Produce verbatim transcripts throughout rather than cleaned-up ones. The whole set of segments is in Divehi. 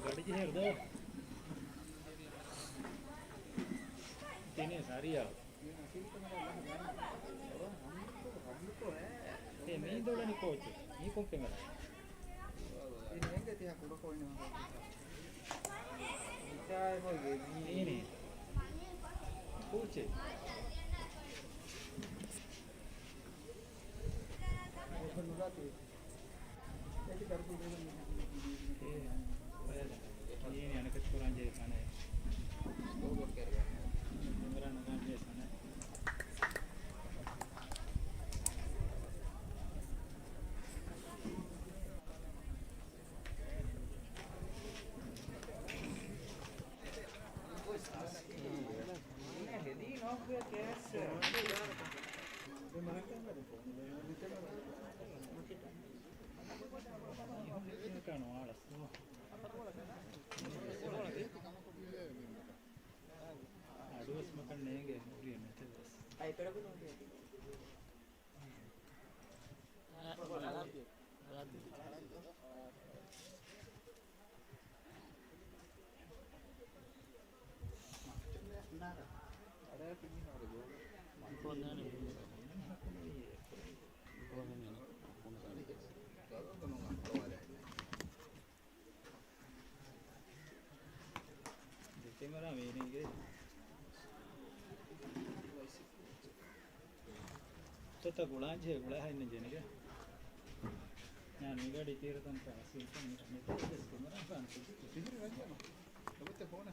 ގަޑި ޖެހޭ ދޯ. ތިނީ ސަރިޔާ. އޭ، މީ ދުޅަނީ ކޯޗެއް. މީ ކޮން ކެމެރާ؟ މީނީ. ކޯޗެއް. އޭ، އަނެކަ ކުރާން ޖެހޭ ތަނެއް. ކެމެރާ ނަގާން ޖެހޭ ތަނެއް. އަޑުވެސް މަކަން ނޭނގެ ހުރި މެތެއް ވެސް. ދެ ކެމެރާ މީނީގެ ތަތަ ގުޅާންޖެހޭ ގުޅާ ހައިން ޖެނިގެ. ނާ މިގަޑި ތީރަތަން ކާސިން މިތައް ކެމެރާ ފާން ކުދި ކުދި ފޯނަ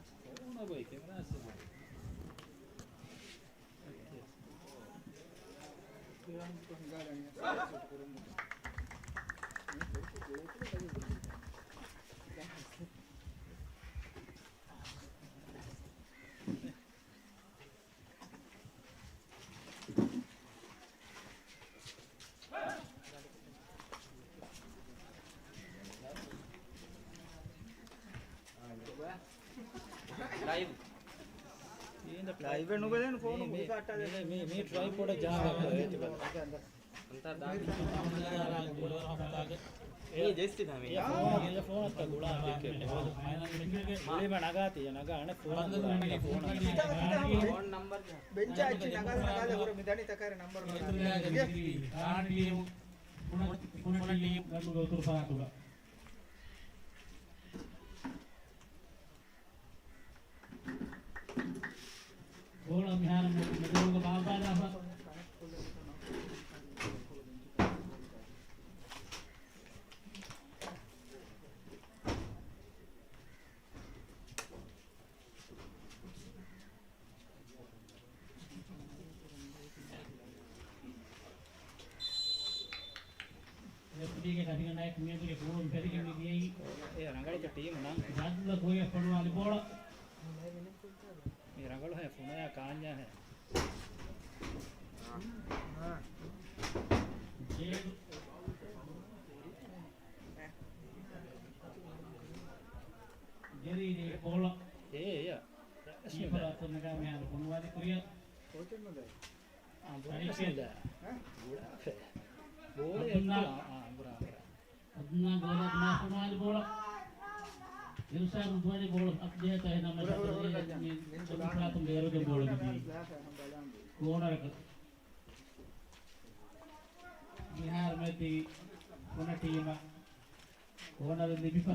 ބޮއި ކެމެރާ ސުބޮ. ލައިވް. ލައިވް ނުބެލެން ފޯނު މި، މި، މި، މި ޓްރައިޕޮޑަށް ޖާމަ. އެ ޖެއްސި ދާމި. އެ ފޯނަށް ގުޅާ ފިކެ. ގުޅިބަ ނަގާތި، ނަގާ އަނެއް ފޯނަށް ގުޅާ. ފޯނަށް. ބެންޗާ އެއްޗި ނަގާލަ ނަގާލަ ހުރެ މި ދަނީ ތަކާރެ ނަމްބަރު ނަގާ. ގަނޑުގަ އުތުރު ފަރާތުގަ. ގޯޅަ މިހާރު މެދުގަ ބާއްވާލާފަ. ރެފްރީގެ ކަށިގަނޑާއެކު މިއަދުގެ ފޯރުން ފެށިގެން މިދިޔައީ. އެ ރަނގަޅު ޓީމު ނަން. ޖާދުލް ކުރިއަށް ފޮނުވާލި ބޯޅަ. މި ރަނގަޅު ހެ ފުނަޔާ ކާންޏާ ހެ. ޖޭޑް. ޖެރީ ދޭ ބޯޅަ. އޭ، އޭ. ކީޕަރ އަތުން ނަގާ މިހާރު ފޮނުވާލި ކުރިއަށް. އަދުންނާ ގޯލަށް ދިމާ ފޮނުވާލި ބޯޅަ. އިރުޝާދު ދުވަނީ ބޯޅަ އަތު ޖެހޭތޯ އެހެންނަމަ މި ފަރާތުން ބޭރުގެ ބޯޅަ މިދީ. ކޯނަރަކަށް. މިހާރު މެދީ ކޮނަ ޓީމަށް ކޯނަރު ލިބިފަ.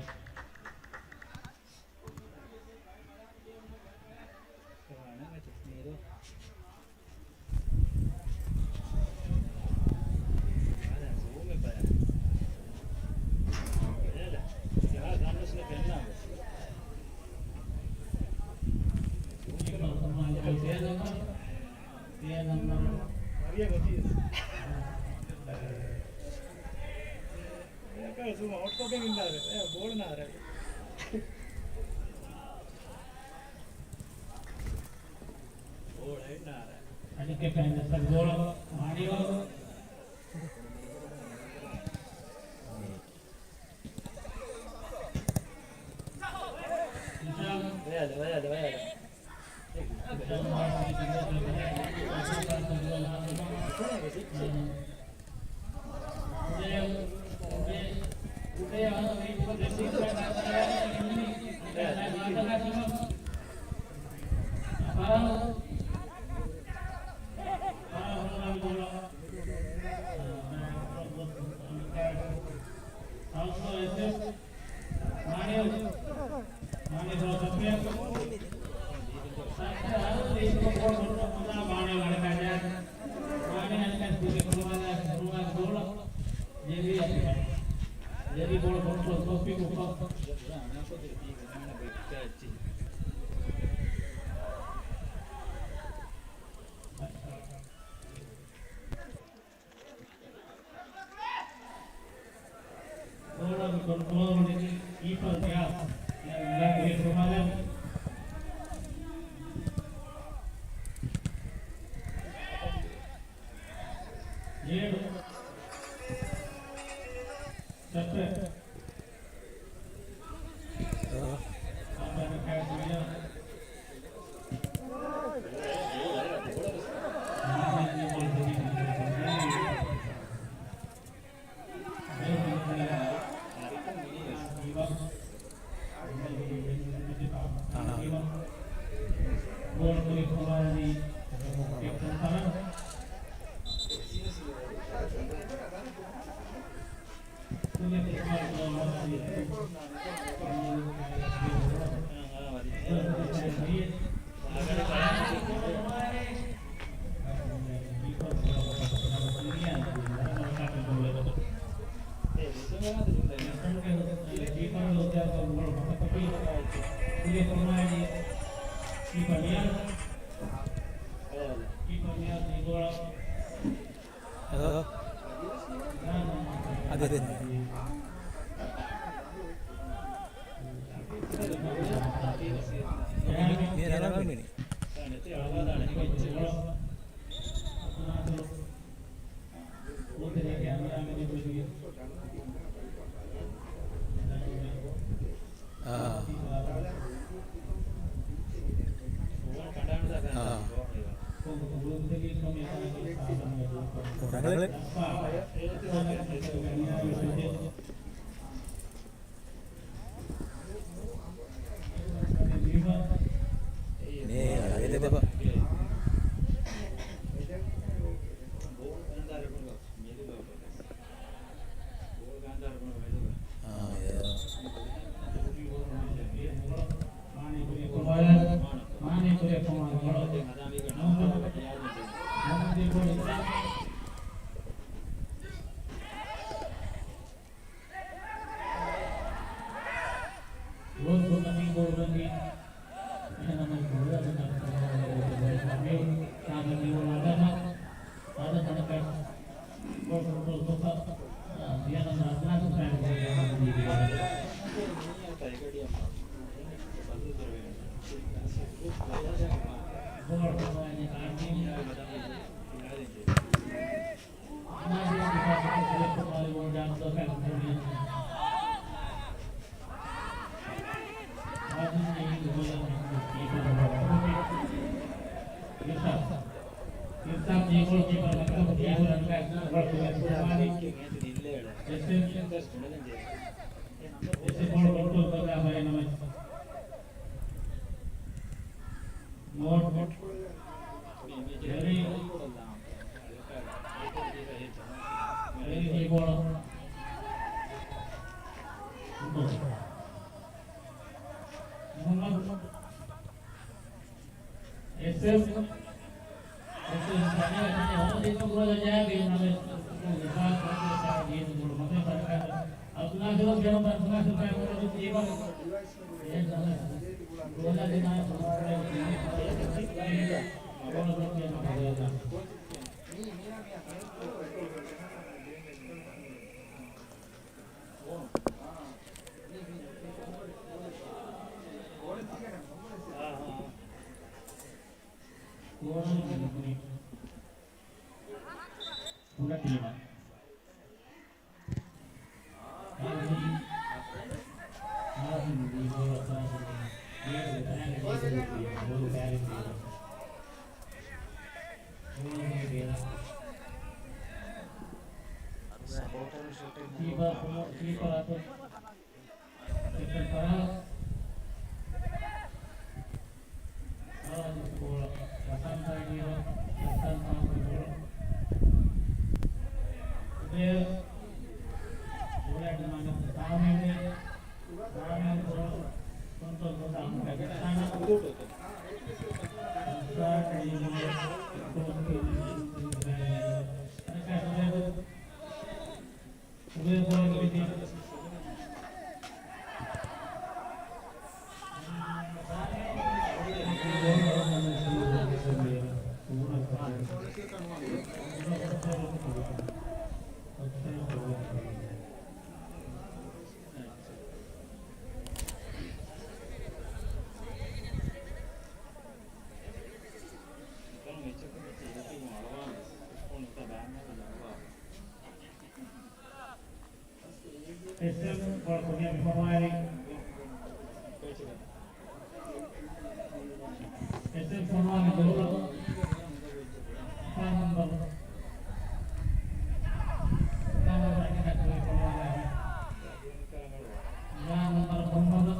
އެކަން. އެކަ ޒޫމް އައުޓްކޮށްގެން އިންނާރެ. އެ ބޯޅަ ނާރެ. ބޯޅަ އިންނާރެ. އަނެއްކެ ފެން ދަސްތަ ބޯޅަ މާނިޔޯ. ވަޔާލެ، ވަޔާލެ، ވަޔާލެ. ބޯޅަ ކޮންޓްރޯލް ކީޕަރ ގެއަށް އެއަށް އެ ފޮމާލެ. އޭޑު. ސައްޕެ. ހަލޯ. އަދި ދެން. މި، މި ރަނގަޅު މިނި. އާ. އާ. ރަނގަޅެއް. މޭ އަވެދެބަ. އާ، ޔާ. އެސްއެމް ގޯލް ކީޕަރ މަކްރަމް ތީފުރަ އަންގާ ގޯލް ކުރިއަށް ފުރުވާލި. އެސްއެމް، އެސްއެމް ގޯލް ކޮންޓްރޯލް ކޮށްލާފައި ނަމަ. ނޯޓް. ރެޑީ. ރެޑީ ކީޕަރ. މުހައްމަދު. އެސްއެމް، އެސްއެމް ސަމީރ ކަން ހޯދި ކޮށް ގޯލަށް ޖައި ބީމް ނަމެ އުފާ ކޮށް ސާ ގީން ގޮޅު މަތި ބަރަކާތް. އަބްދުލްނާސިރު ކެނު ބަން ނާސިރު ކައި މުރަދު ތީބަ. އެ ނަމެ ގޯލަށް ދިނާ ގޯލަށް ދިނާ. ކޯނަރު މެދުކުރި ކުޑަ ޓީމަށް. ކީޕަރ، ކީޕަރ އަތުން. ކެޕްޓަން ފަރާޒް. ފަރާޒް ބޯޅަ ރަސާން ކައިރިއަށް، ރަސާން ފާސް ބޯޅަ. ޒުބޭރު. ބޯޅަ ދިމާލަށް ސާމީމް. ސާމީމް ބޯޅަ ކޮންޓްރޯލް ކޮށް އަންގަ ރަސާން. ރަސާން ކައިރި ބޯޅަ. އެސްއެމް ގޯލް ކުރިއަށް މި ފޮނުވާލި. އެސްއެމް ފޮނުވާލި ގޯލަށް. ސާ ނަމްބަރު، ސާ ނަމްބަރު އަކަށް ކުރި ފޮނުވާލާ. ސާ ނަމްބަރު މުހައްމަދު.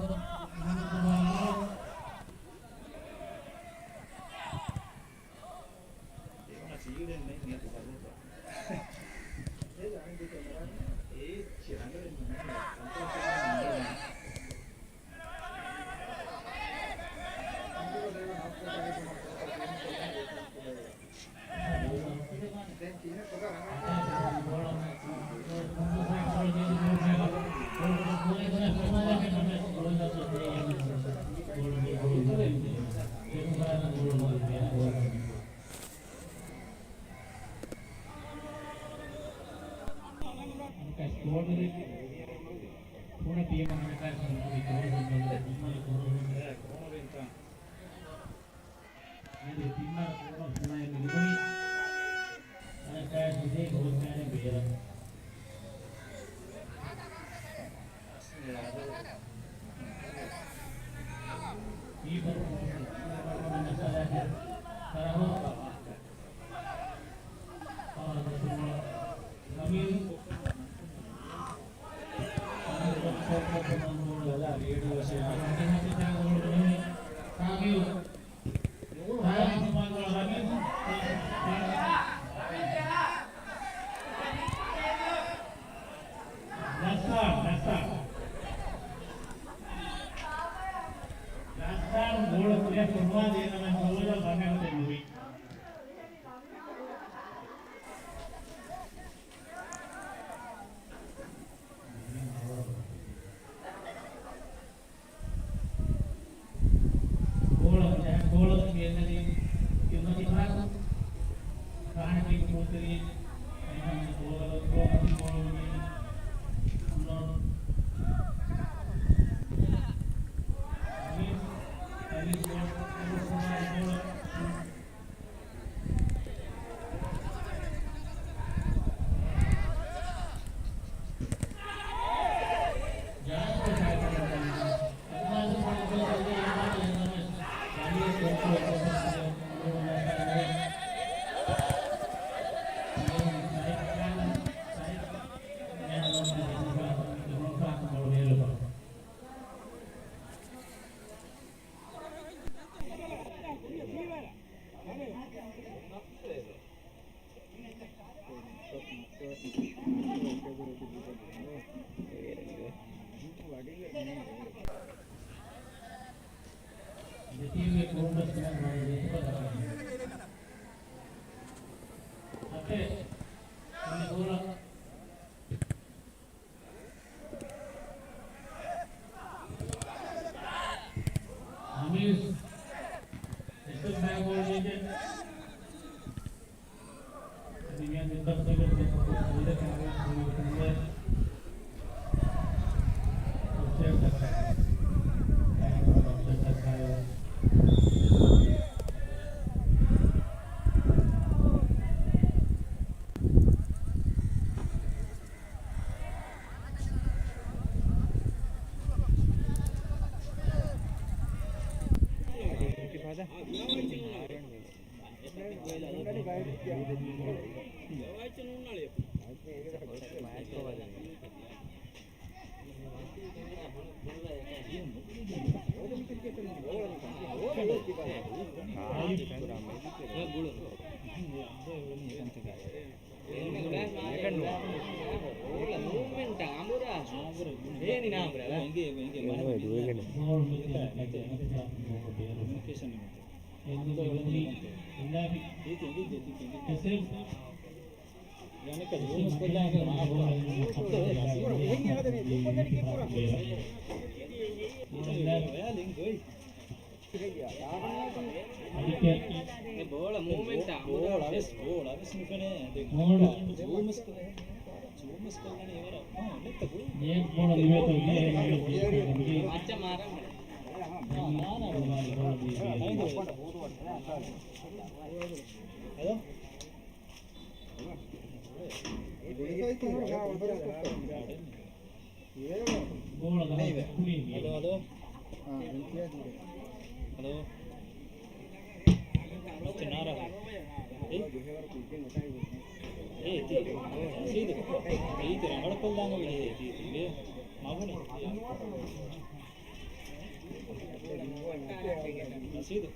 ކޯނަރެއް ކުޑަ ޓީމަށް ހަނދާން ކުރުމުގެ ކޯނަރުން ތިންވަނަ ކޯނަރު ހުންނާނެ. މި ތިންވަނަ ކޯނަރު ހުންނާނެ މި ލިބުނީ. ހަނދާން ކުރެވޭ ކޯނަރު ބޭރަށް. ކީޕަރު ކޯނަރު މައްސަލައެއް ކަރަހު. ގޯޅަށް ގޯޅަށް ގެންނަނީ ތިން މަތި ފަހަރު. ކާނެ ޓީމް ކޯޗަރީ އެހެން ގޯޅަށް ގޯ މަތި ގޯޅުން ނޯޓް. އަނީސް، އަނީސް ގޯޅަށް، އަނީސް ގޯޅަށް. ބޯޅަ މޫވްމަންޓާ ބޯޅަ ވެސް، ބޯޅަ ވެސް ނުފެނޭ. ދެން ޒޫމް ވެސް ކޮށް، ޒޫމް ވެސް ކޮށްލަނީ އެވަރަށް. ހާ، ނެތަ ބޯޅަ. މައްޗަށް މާރަން. ހަލޯ. ހަލޯ، ހަލޯ. ހަލޯ. އޭ؟ އޭ، ތީ. ސީދު. ތީ ތި ރަނގަޅަށް ކޮށްލާން އޮވެ ތީ ތި. މަގުނެ. ސީދު.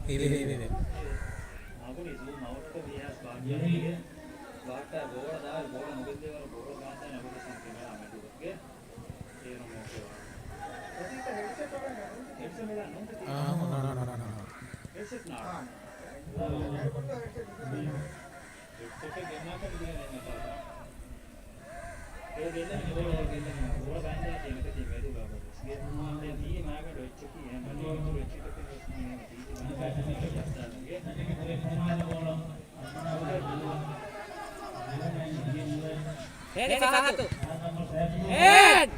ހިވެ، ހިވެ، ހިވެ. މަގުނި ޒޫމް އައުޓްކޮށް މީހާސް ބާކީ ބާކީ ބޯޅަ ދާއިރު ބޯޅަ ނުގެއްލޭވަރު ބޯޅަ ގާތާ ނަގުދަސަން ކެމެރާ މެދުގެ އޭރު މޯކެވާ. ހެޑްސެޓް ނާ. ހެޑްސެޓެއް ގެންނާކަށް ދިޔަ ނެތް ނަތާ. އޭ ގެންނަނީ ބޯޅަ ގެންނަނީ ބޯޅަ ބައިން ދާތީ އެނގިތީ މެދު ގާބަ. ގެ މާ މެ ދީ މާގަޑު އެއްޗަކީ އެހެން މަނީ އިތުރު އެއްޗެކެއް ވެސް ނީ ދީ މާގަޑު އެއްޗެކެއް ވެސް ދާ ގެ. ހެޑް ފަހަތު. ހެޑް.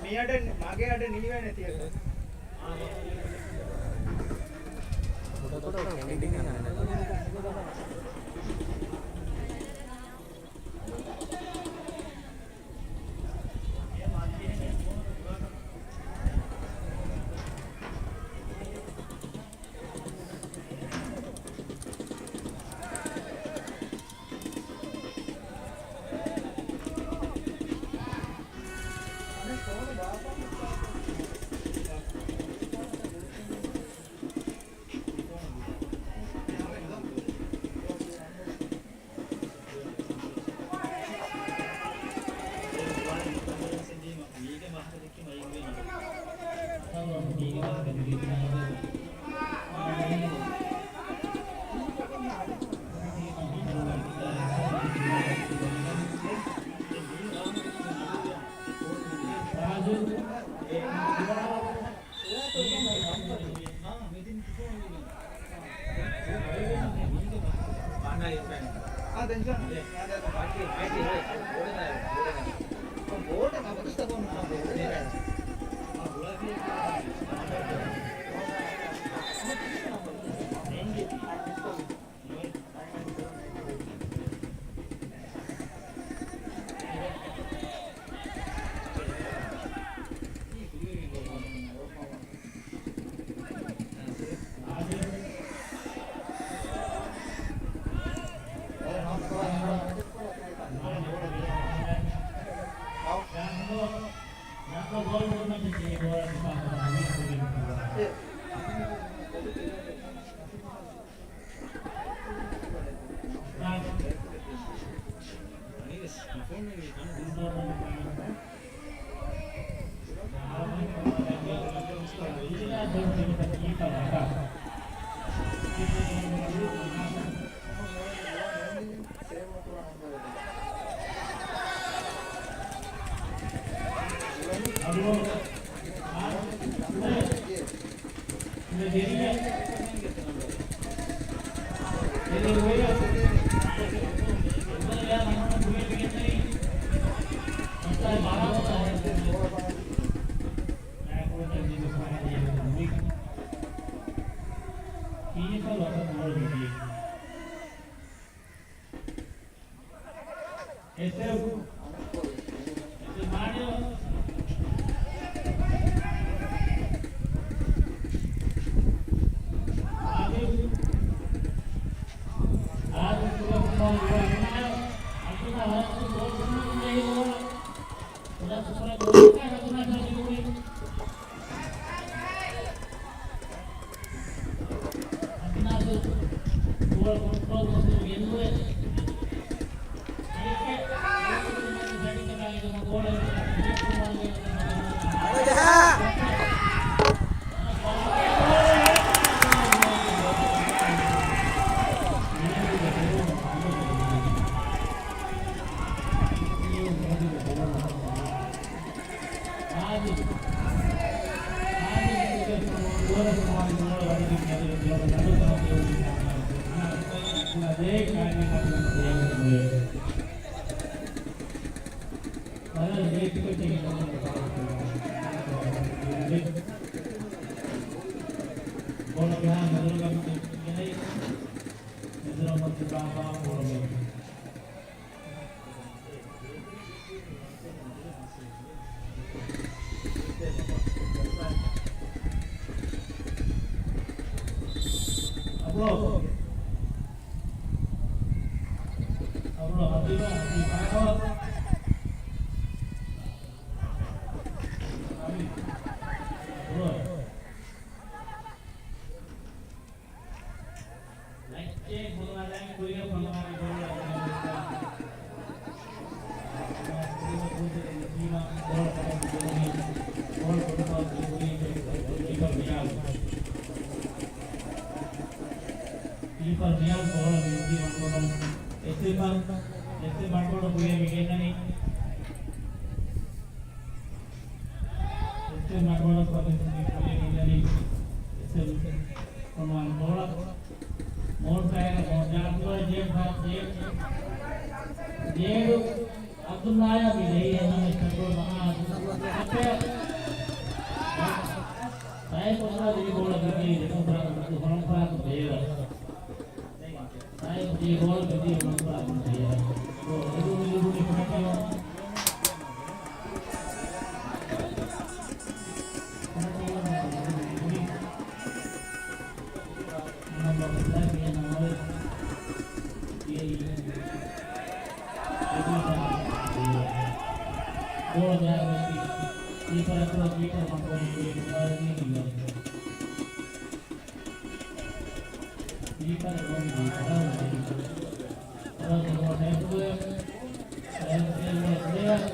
މި އަޑެއް މި ކޮޅުގެ އަޑެއް ނީވޭނެ ތިޔަ. ކީޕަރު ނިޔާޒް ބޯޅަ މިއޮތީ މަޑުމަޑުން. އެސްއެމް، އެސްއެމް މަޑުމަޑުން ކުރިއަށް މިގެންނަނީ. އެސްއެމް މަޑުމަޑުން ކުރިއަށް މިގެންނަނީ. އެސްއެމް އޮންވާން ބޯޅަ. މޯން ފައިރަ، މޯން ޖާފަރު، ޖޭޑު، ޖޭޑު. އަބްދުﷲ މި ޖެހި އެން އެމް އެސް ކޮންޓްރޯލް މަހާ އަބްދުﷲ އަޕެ. ބައެއް ކޮންޓްރޯލް ދިވި ބޯޅަ ދިވީ ދެކޮން ފަރާތު، ހޮޅުން ފަރާތު ބޭރަށް. ބައެއް ދިވި ބޯޅަ ދިވީ ހޮޅުން ފަރާތު ބޭރަށް. އޮ، އެދު މި ލިބުނީ ކުޑަކިޔޯ. ކުޑަކިޔޯ ނަމްބަރު ފައިވް ގެ ނަމްބަރު އޭ އީ. ގޯލް ގާތް ކީޕަރަކު ކީޕަރ މަޑުކޮށް ކުރި ކުރާލަނީ ކީޕަރ. ކީޕަރ ގޯލް ކުރާލަނީ ކީޕަރ. ސެވަން ސެވަން ސެވަން ސެވަން.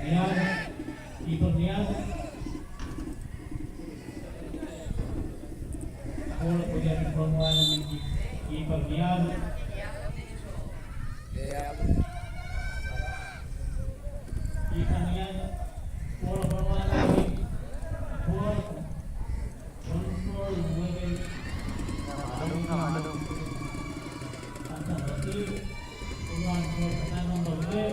ނިޔާޒް، ކީޕަރ ނިޔާޒް. ބޯޅަ ކުރިއަށް ފޮނުވާލަނީ ކީޕަރ ނިޔާޒް. ކީޕަރ ނިޔާޒް ބޯޅަ ފޮނުވާލަނީ ބޯޅަ ކޮންޓްރޯލް ނުވެގެން އަންތަ ރަޝީދު ފޮނުވާލަނީ ނަމްބަރު ދެ.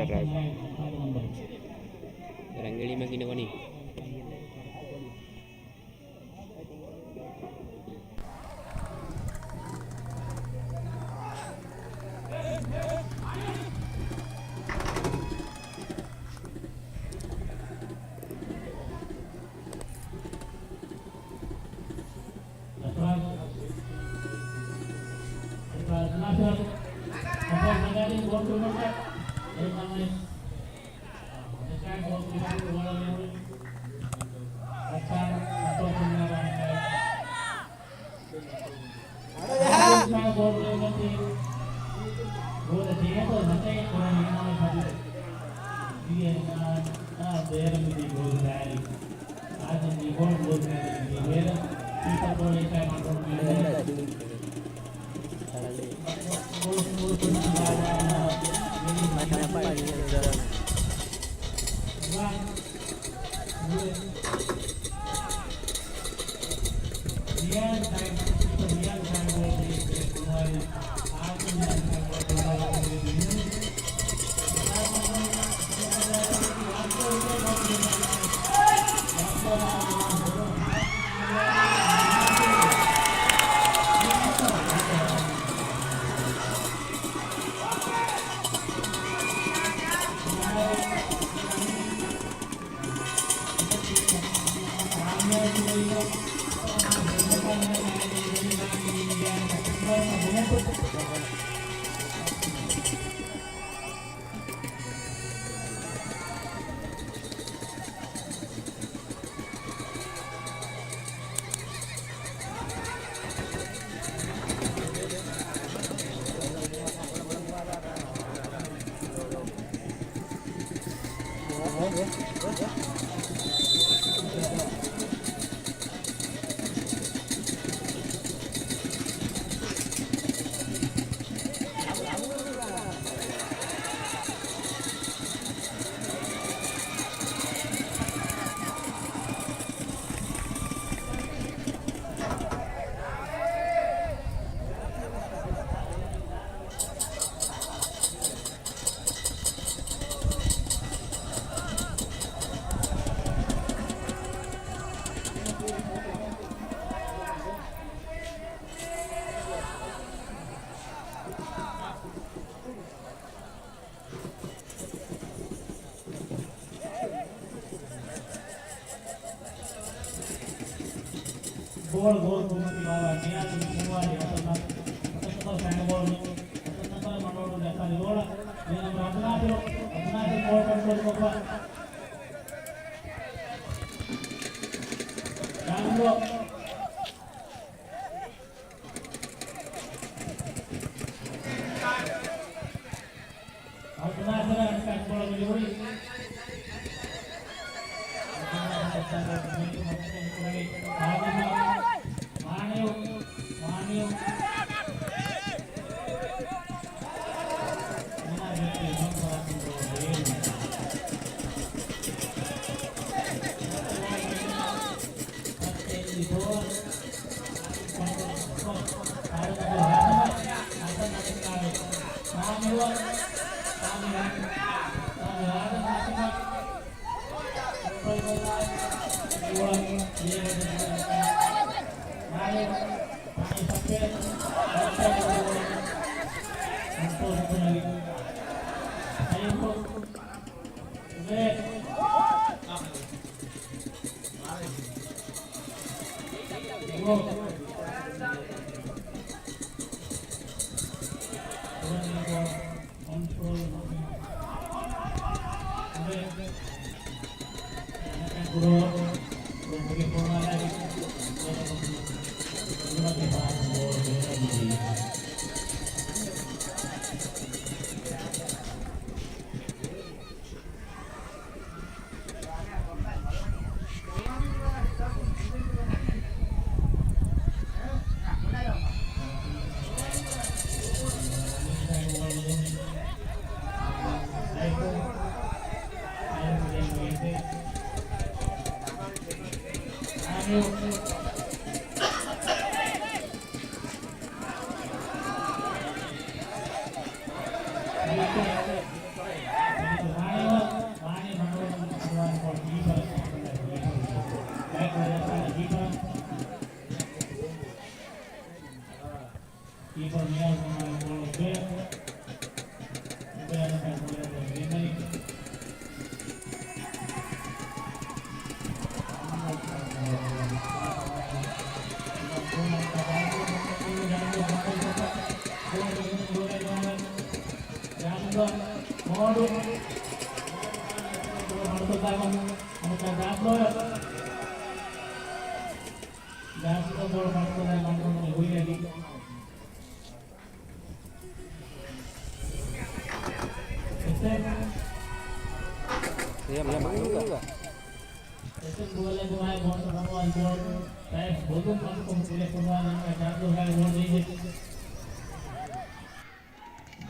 ޓްރައި. ރަނގަޅީމަ ގިނަ ވަނީ. ބޯޅަ ގޯލް ކުރުމަކީ ބާވާ ނިޔާޒު މުވާލި ހަތަރު ނަން-، ހަތަރު ނަންބަރު ފައިނަލް ބޯޅަ، ހަތަރު ނަންބަރު މަންޑޯޑު ޖައްސާލި ރޯޅަ، މި ނަންބަރު އަބްދުލް ނާސިރު، އަބްދުލް ނާސިރު ބޯޅަ ކޮންޓްރޯލް ކޮށްފަ. ނާސިރު.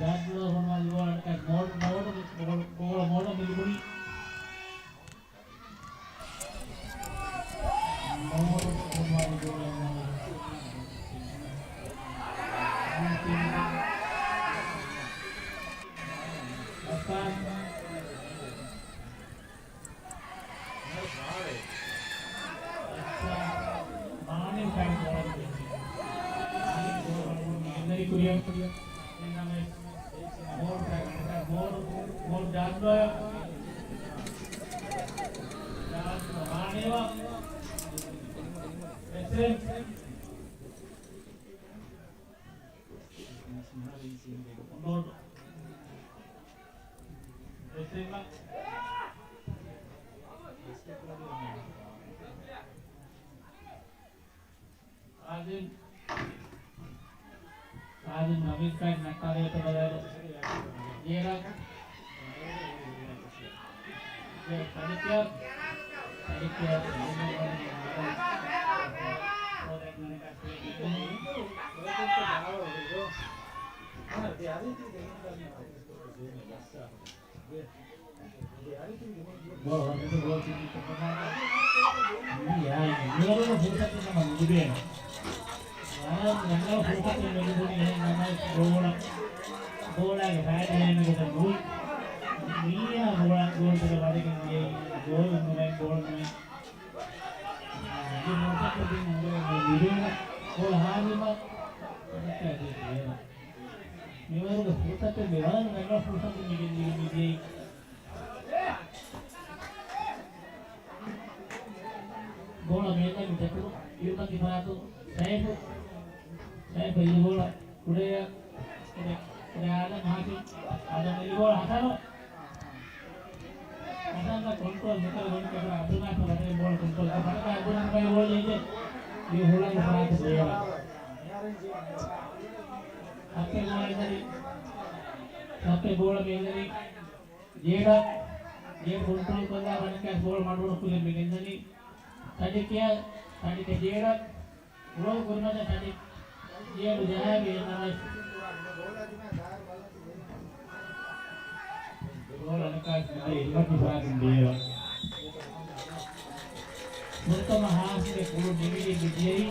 ޖާދު ހަމަ ލިވާ އަންކަ މޯޑް، މޯޑް، މޯޑް، މޯޑް މިލިބުނީ. މޯޑް ހަމަ ލިވާ އަންކަ. އާދިމް، އާދިމް ނަމިސްކައި ނައްޓާލޭތޯ ބަލާލަ. ޖޭޑަ. ސަލިކިޔާ، ސަލިކިޔާ، ބޯޅަ ފުރުސަތެއް ނުލިބުނީ އެހެން ނަމަވެސް ބޯޅަ، ބޯޅަގެ ފައިދާ ހިނގާ ގޮތަށް ނުވި. މީހާ ބޯޅަ ގޯލްތަކަށް ވަޑައިގެން ދިޔައީ ގޯލް ނުވެ، ގޯލް ނުވެ. އަދި ފުރުސަތު ދިން ނުލިބުނީ ބޯޅަ ހާދިމަ މިވަރުގެ ފުރުސަތެއް މިވަރަށް ރަނގަޅު ފުރުސަތެއް މިގެންދިޔަ މިދިޔައީ. ބޯޅަ މޭދަނި ދެކުނު އިރުމަތި ފަރާތު ސައިފު. ސައިފު އިރު ބޯޅަ ކުޑައަށް ކުޑަ، ކުޑަ އާދަމް ހާސިމް. އާދަމް އިރު ބޯޅަ ހަސަނު. ހަސަން ކޮންޓްރޯލް މިކަރ ގޮން ކަކުރ އަބްދުލް ނާސިރު ވަދެ ބޯޅަ ކޮންޓްރޯލް ކޮށް ފަރަތަ އަބްދުލް ނާސިރު ބޯޅަ ޖެއްޖެ. މި ހުޅަނގު ފަރާތު ބޭވަ. ސައްޕެ ބޯޅަ އެންދަނީ. ސައްޕެ ބޯޅަ މި އެންދަނީ. ޖޭޑަ، ޖޭޑް ކޮންޓްރޯލް ކޮށްލާ ވަންކަސް ބޯޅަ މަޑުވަނަ ކުލެ މިގެންދަނީ. ތަޑިކެ، ތަޑިކެ ޖޭޑަ، ރޯ ކުރިމަތަ ތަޑި، ޖޭޑު ޖަހާގެ ނަމަސް. ބޯޅަ ވަންކަސް މި އިރުމަތި ފަރާތުން ބޭވަ. ފުރަތަމަ ހާފްގެ ކުޅު ނިމިގެން މިދިޔައީ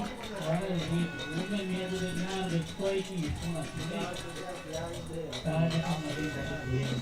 ވަރަށް ރީތި ކުޅުމެއް. މިއަދުގެ މިހާރުގެ ސްކޯއަކީ ފުނަ ތިނެއް. ތާޖަކަށް އަދި ދަތި ދިޔައީ.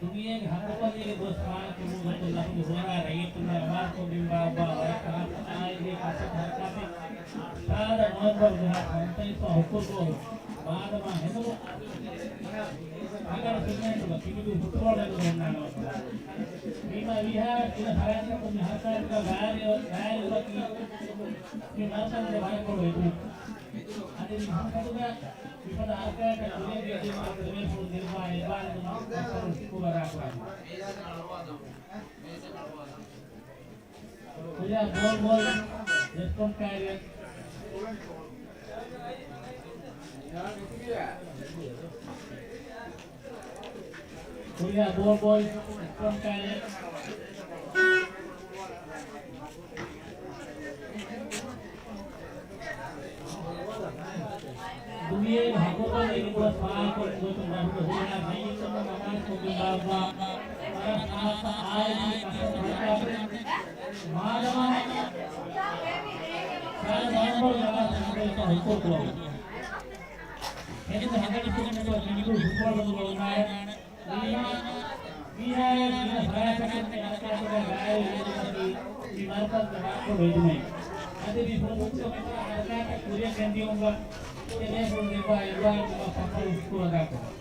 ދުނިޔޭގެ ހައްގުފަހުގެ ގޮސް ފާހަގަކުރުމުގެ ގޮތުން ލަފުޒު ހުވަރާ ރައްޔިތުންނާ އެމާރުކޮށް މިންވާ ވާ ވަރަށް ކަހަލަ އާއިލީ ކަސަބު ހަރަކާތެއް ސާދަ ނޮވެމްބަރު ދުހާ ފަންސަވީސް ހުކުރު މާދަމާ ހެނދުނު ހަގަރު ފިންލެންޑުގަ ކިނިދޫ ފުޓްބޯޅަ ގެންދަން އޮންނާނެ. މީމާ ވީހާވެސް ގިނަ ފަރާތްތަކުން މި ހަރަކާތުގަ ގާތް، ގާތް ވަކި މި މަރުކަޒުގެ ވަރަށް ބޮޑު އެދުމެއް. މި ހަނދުގަ މިފަދަ ހަރަކާތްތައް ކުރިއަށް ގެންދިއުމަށް ތެރެވޭފުޅުން ދެއްވާ އެއްވާނުގެ ޝުކުރު އަދާކުރަން. ކުރިއަށް ބޯލް ބޯލް ރެސްކޮން ކާރިއަށް. ކުރިއަށް ބޯލް ބޯލް ރެސްކޮން ކާރިއަށް. ދުނިޔޭގެ ހަތްވަނަ ދުވަސް ފާހަގަކޮށް ގޮތުން ރަށުގެ ހުރިހާ ރައްޔިތުންނަށް އަމާޒުކޮށްގެން ބާއްވާ ވަރަށް ޚާއްޞަ އާއިލީ ކަންތައް ހަރަކާތެއް މާދަމާ ސާދަ ނަވަމްބަރު ދަމާ ސަންތައްތައް ހުއްކުރުކުރަމުން. ހެދުނު ހަނގަނިފުޅުންނެތޯ ކެމިކަލް ފުޓްބޯޅަ ދުވަހުންނާއި ވީމާ، ވީހާވެސް ގިނަ ފަރާތްތަކުން މި ހަރަކާތުގައި ގާތްވެ އެދުމަކީ މި މަރުކަޒުގެ ވާހަކަކޮޅު އެދުމެއް. އަދި މި ފުރުސަތުގަ މިފަދަ ހަރަކާތްތައް ކުރިއަށް ގެންދިއުމުގަ ތެރޭފުޅު ދެއްވާ އެއްވާނުގެ ފަޚުރު ޝުކުރު އަދާކުރަން.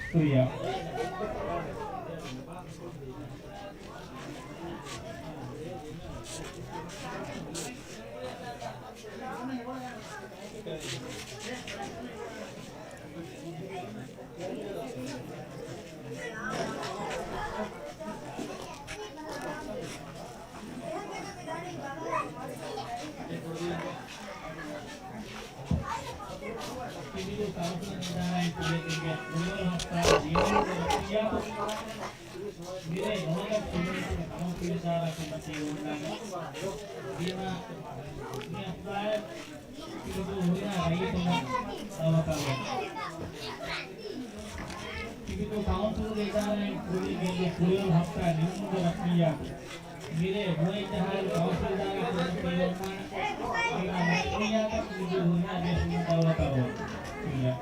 ޝުކުރިއްޔާ. މިރޭ ނުވަތަ ކުރިން ކައުންސިލް އިދާރާއިން ކުރިއަށް ގެންދިޔަ ކުރިއަށް ހަފްތާ ނިމުމުގެ ރައްޔިތުން މިރޭ ނުވަތަ ކުރިން ކައުންސިލް އިދާރާ ކުރިމަތީ އޮންނާނެ. ދީމާ މި ހަފްތާއެއް ތިބިދޫ ހުރިހާ ރައްޔިތުންނަށް ދައުވަތާ ވޭ. ތިބިދޫ ކައުންސިލްގެ އިދާރާއިން ކުރިއަށް ގެންދިޔަ ކުރިއަށް ހަފްތާ ނިމުމުގެ ރަސްމިއްޔާތު މިރޭ ނުވައެއް ޖަހާއިރު ކައުންސިލް އިދާރާ ކުރިމަތީ އޮންނާނެ. ދީމާ ރަސްމިއްޔާތަށް ތިބިދޫ ހުރިހާ ބޭފުޅުންނަށް ދައުވަތާ ވޭ. ޝުކުރިއްޔާ.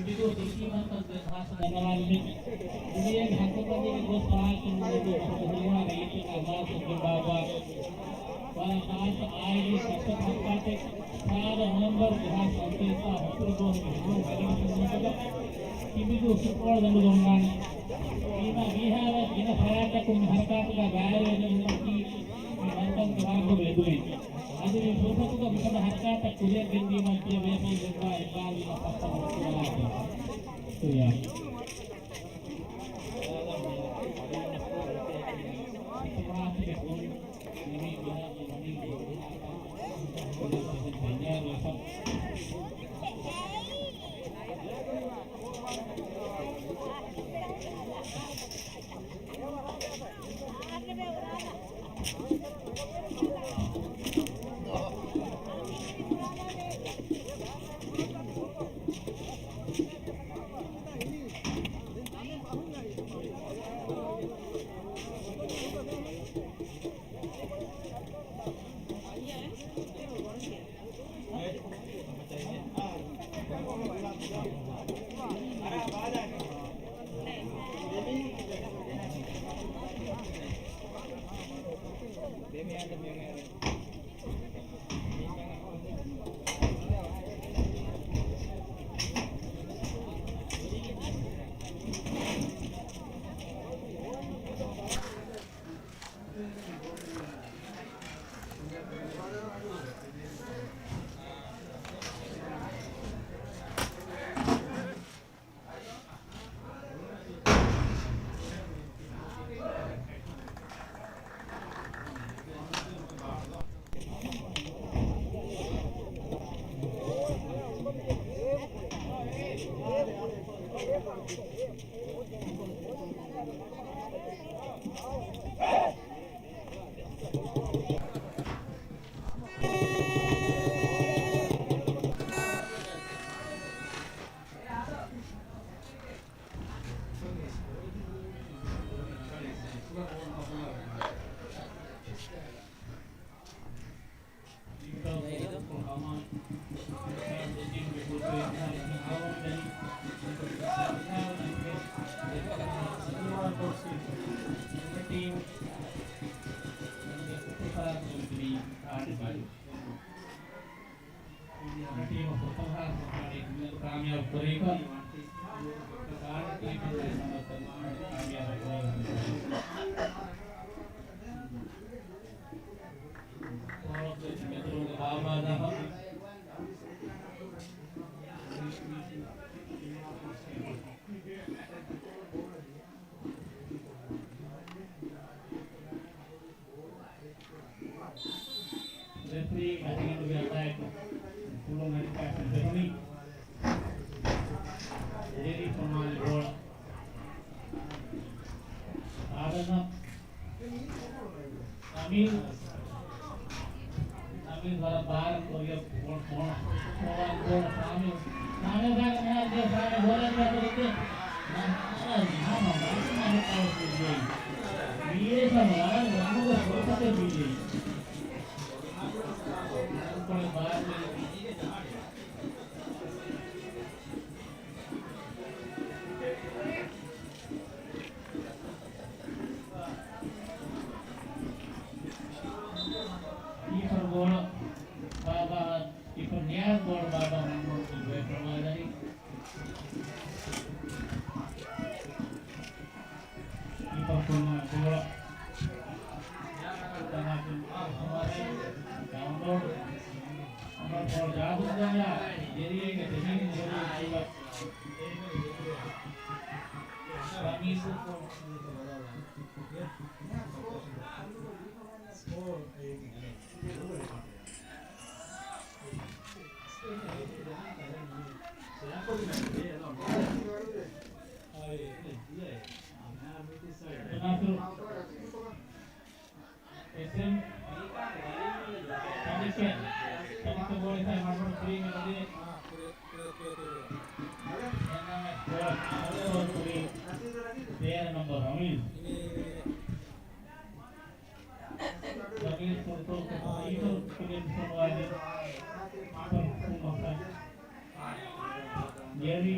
މިދުވަސް އިކީމަތަށް ދެން ހާސް ދަންނަވާލިމެ. ދުނިޔޭގެ ހަތަރު ބަދީގެ ގޮސް ފާއިތުން މިދުވަސް ހުރިހާ ރައްޔިތުންނާ އަމާޒުކޮށްގެން ބާއްވާ ވަރަށް ޚާއްޞަ އާއިލީ ސައްތަ ހަރަކާތެއް ސާދަ ނޮވެމްބަރު ދެހާސް ފަންސަވީސް ހަތަރު ދުވަހުގެ ހިޖުރީ ކަލެންޑަރުން ތިބިދުވަސް ފޯޅަ ދަނޑު ގޮންނާނެ. އީމާ މީހާވެސް ގިނަ ފަރާތްތަކުން މި ހަރަކާތުގަ ބައިވެރިވެގެން އުޅުމަކީ މި މަރުކަޒުގެ ވާގޮތުގެ އެދުމެއް. އަދި މި ފުރުސަތުގަ މިފަދަ ހަރަކާތްތައް ކުރިއަށް ގެންދިޔުމަށް ތިޔަބޭފުޅުން ދެއްވާ އެއްބާރުލުމަށް ފައްސަ މަޝްކުރާތެ. ޝުކުރިއްޔާ. ކާމިޔާބު ކުރެވިފަ. މެދުރުގެ ބާބާ ދާފަ. ރެފްރީ އަތިގަނޑުގެ އަތާއެކު ފުލުން އަނިކާ ފެން ދެކުނީ. ޖެރީ ފޮނުވާލި ބޯޅަ. އާދަން ސަމީރު. ސަމީރު ވަރަށް ބާރަށް ކޮރިއަށް ފޯނު، ފޯނު، ފޯނު، ފޯނު، ސާމި. ސާމި ބާރަށް މިހާރު ދޭ، ސާމި ބޯޅަ މިހާރު ދޭ. މީރޭ ސަމަ ވަރަށް ރަނގަޅު ފުރުސަތެއް މިދިޔައީ. ކޮޅެއް ބާރަށް ކީޕަރު ބޯޅަ ބާބާ، ކީޕަރު ނިޔާޒް ބޯޅަ ބާބާ ރަން ބޯޅަ ކުރިއަށް ފޮނުވާލަނީ. ކީޕަރު ކުރިއަށް ބޯޅަ. ޑައުންލޯޑް. ނަމްބަރު ފޯރު ޖާދު ޒާޔާ، ޖެރީގެ ދެހިން ބޯޅަ ކީޕަރު. ރަމީޒު. ނާސިރު. އެސްއެމް ކަނިކެ، ކަނިކެ ބޯޅަ މަޑުމަޑު ކުރީމެ ދޭ. ތޭރަ ނަމްބަރު ރަމީޒް. ރަމީޒް ކުރުތޯ ކުރި ފޮނުވާލި. މާޕަރު ކުރުމަށް. ޖެރީ.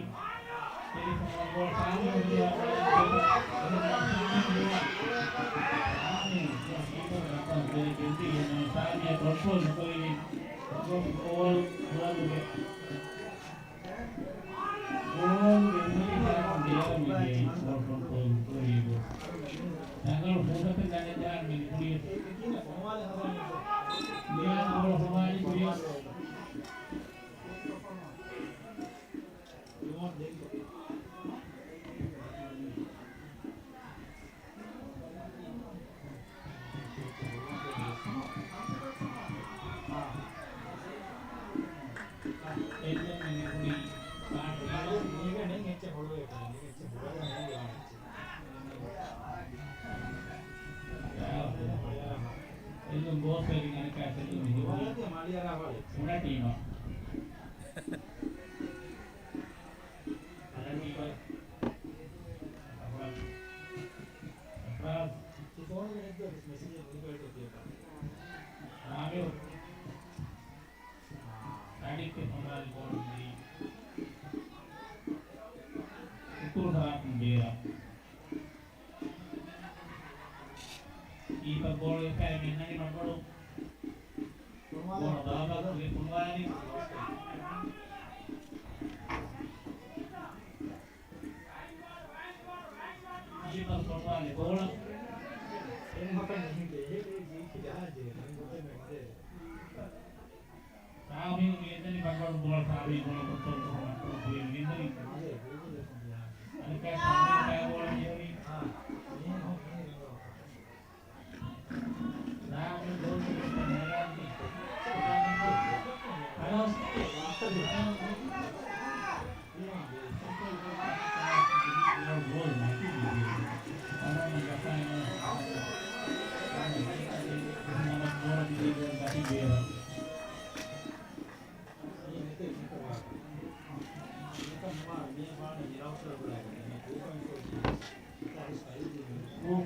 ކީޕަރ ބޯޅަ އެކައި މިންނަނީ މަޑުމަޑު. ބޯޅަ ބާބާގެ ފުނުވާލި. ކީޕަރ ފުނުވާލި ބޯޅަ. ސާމީ ގެންދަނީ ބަންގަޅު ބޯޅަ ސާމީ ބޯޅަ ކޮންޓްރޯލް ކުރުމަށް ކުރު ކުރިން ގެންދަނީ. އަދި ސާމީ ބޯޅަ ޖެހުނީ.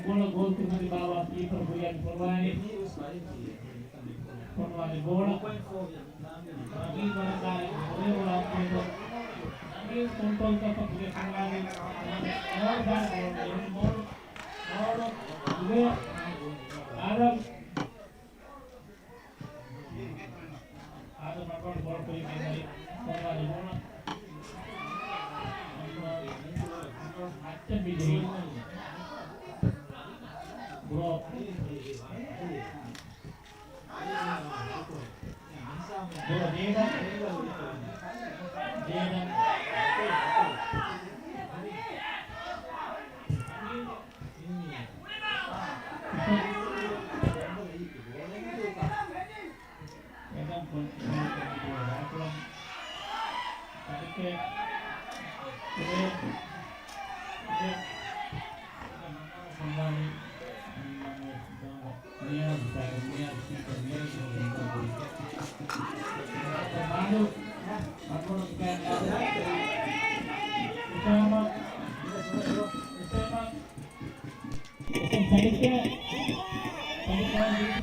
ކުޅަ ގޯލް ތިމަދި ބާވާ ކީޕަރ ކުރިއަށް ފޮނުވާލި. ފޮނުވާލި ބޯޅަ. ރަގީ ވަރަކާއި ބޮލެ ބޯޅަ ކޮންޓްރޯލް. ރަގީ ކޮންޓްރޯލް ކޮށް ކުރިއަށް ފޮނުވާލި. މޯޅު ބޯޅަ ދެވުނު މޯޅު. މޯޅު. ދުވެ. އާދަމް. އާދަމް މަޑުމަޑު ބޯޅަ ކުރި މޭދަނީ ފޮނުވާލި ބޯޅަ. އައްޗަށް ބިލީ. ބޯޅަ. ބޯޅަ ދޭދަން. ދޭދަން.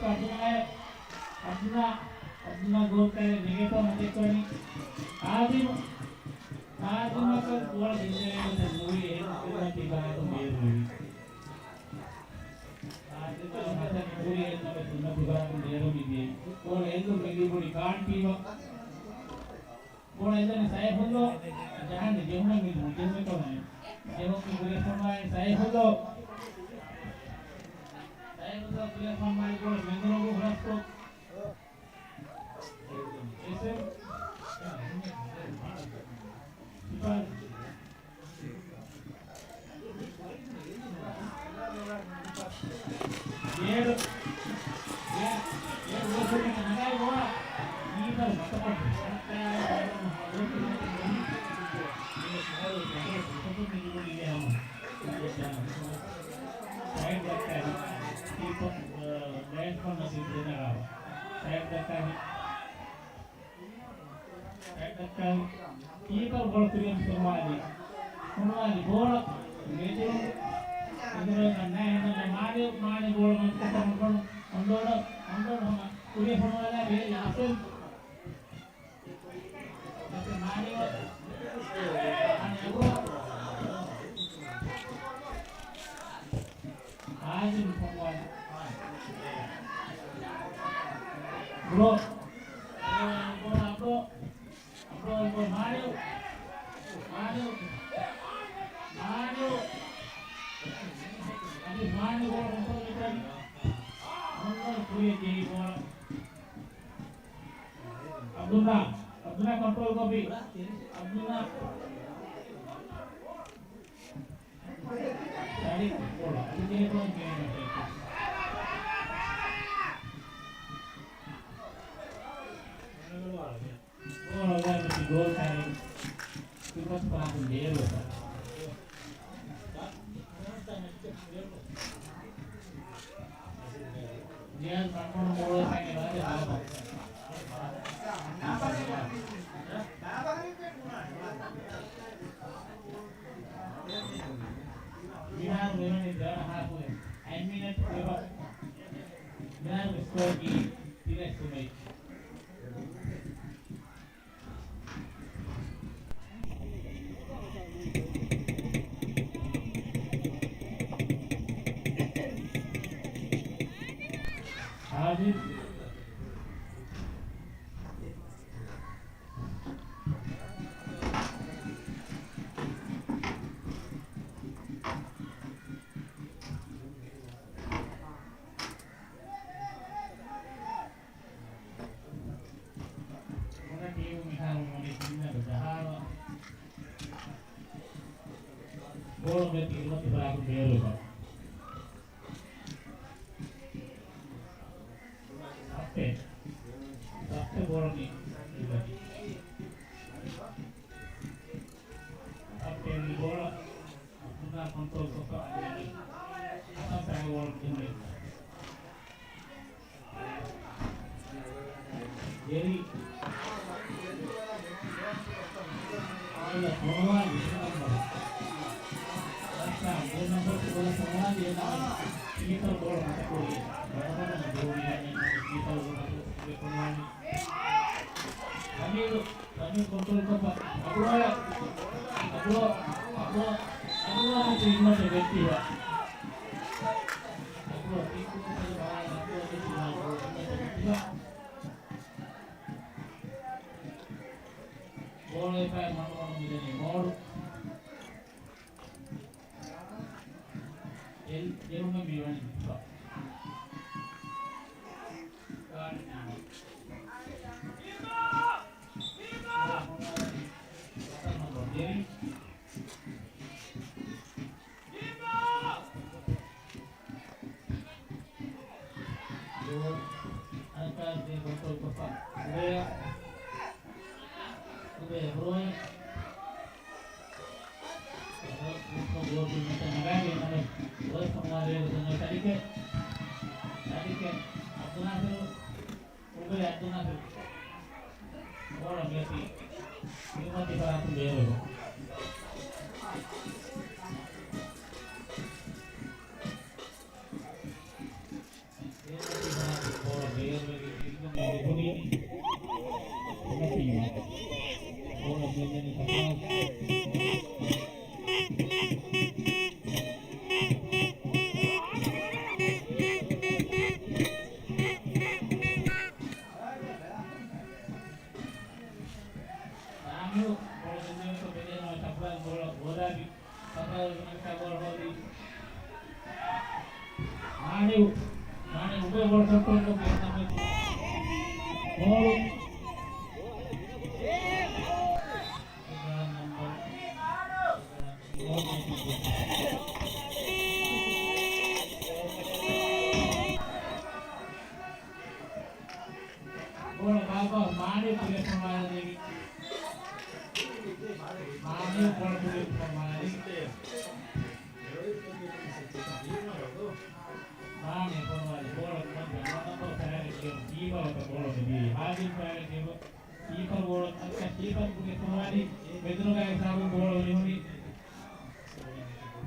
އަބްދުﷲ، އަބްދުﷲ ގޯލްތައެއް ނެގޭތޯ މަތިވެއްކަނީ. އާދިމް، އާދިމަކަށް ގޯލް ގެންދެވޭނެ ނުވި އެހެން ތިބާތު ބޭރުވި. އާދިމަކަށް މަތަން ނުވި އެހެން ތިބާތު ބޭރުވި. ގޯލް އެއްލުން މިލީ ބޮޑި ކާން ޓީމަށް. ބޯޅަ އެދެނީ ސައިފުއްލޯ. ޖަހަން ޖެހުމެއް މި ޖެހުމެއް ކަމެއް. ޖެހުމެއް ކުރިއަށް ފޮނުވާލި ސައިފުއްލޯ. ސައިފުއްލޯ ކުރިއަށް ފޮނުވާލި ބޯޅަ މެންގުރޫގު ހުރަސްކޮށް. އެސްއެމް. ސިފަރު. ކީޕަރ ބޯޅަ ކުރިއަށް ފޮނުވާލި. ފޮނުވާލި ބޯޅަ މެދު އެނދުރަށް ނާ އެންމެ މާނި، މާނި ބޯޅަ މަތިކޮށް އޮންޑޯޑަ، އޮންޑޯޑަ ކުރިއަށް ފޮނުވާލާ ރޭ ޔާސިން. ޔާސިން މާނި، މާނި އެބުރަ. ކޮބީ؟ އަބްދުﷲ. ޝަރީފް ބޯޅަ އަތުގެއިރު ގޭނަށް ފެއްޓި. ބޯޅަ އުޅޭ މަތި ގޯލް ކާރި ކުރިމަތި ފަރާތުން ބޭރުވެފަ. ޒިޔާދު ކަންކޮނު ބޯޅަ ކާރި ވާދެ ހާދަ. މިހާރު މިވަނީ ދެވަނަ ހާފުގެ އަތް މިނެޓް ކުރެވޭ. މިހާރު ސްކޯރަކީ ތިރީސް ސުމެއް. އާދިލް. މުނަ ޓީމު މިހާރު މުނި ތިންނަގަ ޖަހާލާ. ބޯޅަ މެދު ކުރިމަތި ފަރާތުން ބޭރުވެފަ. ސައްޕެ. ސައްޕެ ބޯޅަ މި އިވަނީ. ސައްޕެ މި ބޯޅަ. އަބްދުﷲ ކޮންޓްރޯލް ކޮށްފަ އަންނަނީ. ހަސަން ފައި ބޯޅަ މި ހުރި. ޖެރީ. އާދިލް ފޮނުވާލި އެ ނަމްބަރު. ރައްސާން ދެ ނަމްބަރު ބޯޅަ ފޮނުވާލި އެ ނަމްބަރު. ކީޕަރު ބޯޅަ މަތަކުރި. ވަރަށް ވަރަށް ޖޯޑި ގަންނަ ކީޕަރު ބޯޅަ ފޮނުވާލި. ސަމީރު، ސަމީރު ކޮންޓްރޯލް ކޮށްފަ. އަބުރޯ، އަބުރޯ، އަބުރޯ، އަބުރޯ ކިކް ކުރުމަށް ވެއްޓިވާ. އަބުރޯ ކިކް ކުރުމަށް ވާ، އަބުރޯ ކިކް ކުރުމަށް ވެއްޓިވާ. ބޯޅަ އެފައި މަނޑު މަނޑު މިދަނީ މޯޅު. އެ، އެހުމެއް މިވަނީ ފިފާ. އަންކާސް ދޭ ކޮންޓްރޯލް ކޮށްފަ. އުބޭ. އުބޭ ހުރުވަން. ސަޑިކެ. ސަޑިކެ. އަބްދުލް ނާސިރު. އުބޭ އަބްދުލް ނާސިރު. ބޯޅަ މިއޮތީ ކުރިމަތި ފަރާތުން ބޭރުވެފަ. މާނިއު، މާނިއު އުބޭ ބޯޅަ ކޮންޓްރޯލް ކޮށްފަ މޯޅު. ބޯޅަ ބާއްވާ މާނިއު ކުރިއަށް ފޮނުވާލެވި. މާނިއު ބޯޅަ ކުރިއަށް ފޮނުވާލި. މާނިއު ފޮނުވާލި ބޯޅަ ކުރިއަށް ފޮނުވާލި. ކީޕަރު ބޯޅަ މިދިޔަ. ހާދިމް ފައިގަ ކީޕަރު. ކީޕަރު ބޯޅަ އައްކަ ކީޕަރު ކުރިއަށް ފޮނުވާލި. މެދުނުގައި ސާބުން ބޯޅަ މިހުނީ.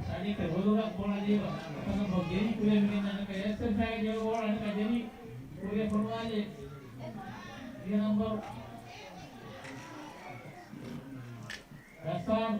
ސަނިކަ ރޯދުގަ ބޯޅަ ދީބަ. އަތަކަށް ބޮ ގެރި ކުރިއަށް މިގެން ނަނަކަ އެސް އެސް އާގެ ދީބަ ބޯޅަ އަނެކަ ޖެރީ ކުރިއަށް ފޮނުވާލި. ދިހަ ނަމްބަރު. ރައްސާން.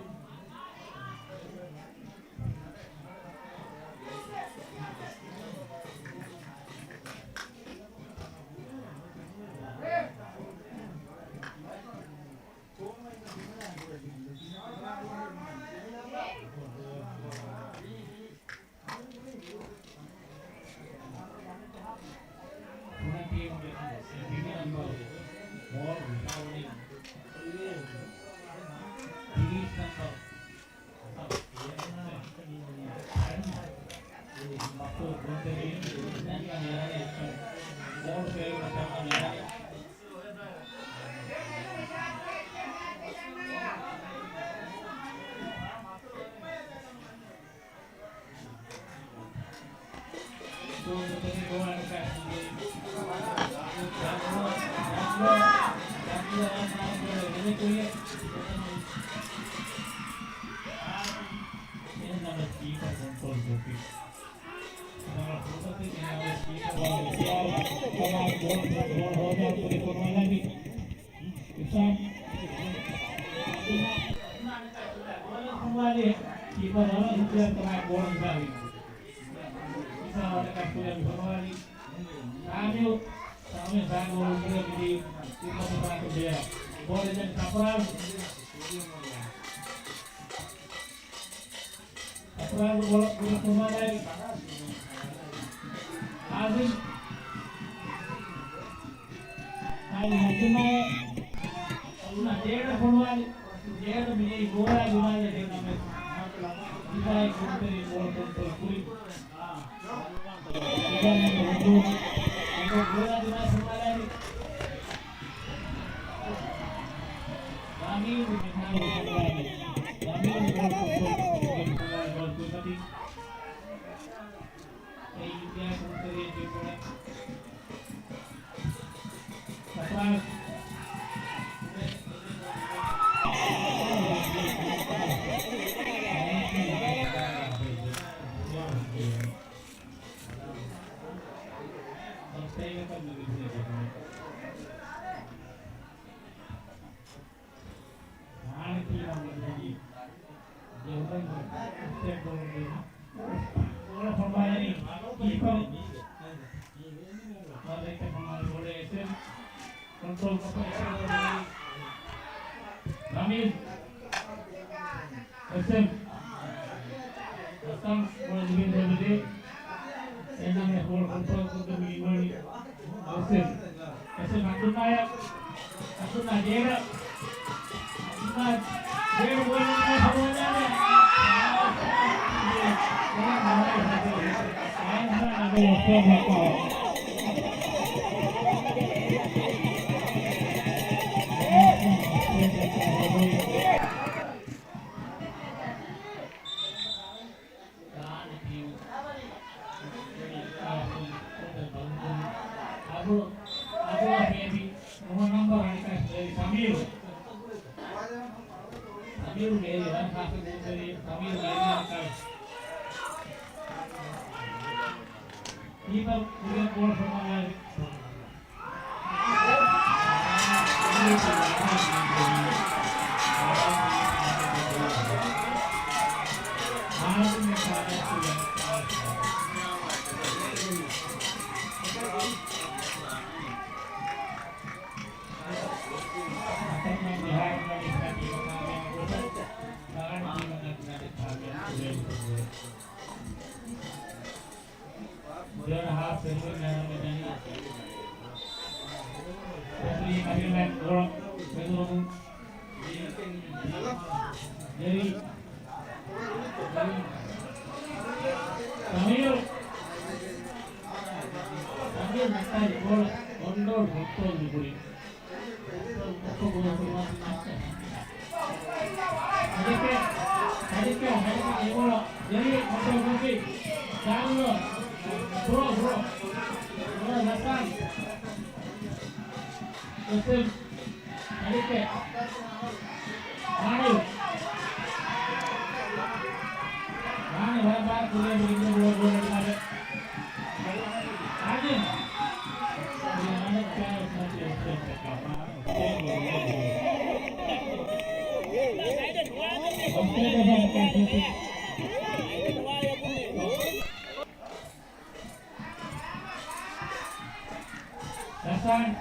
ރަސާން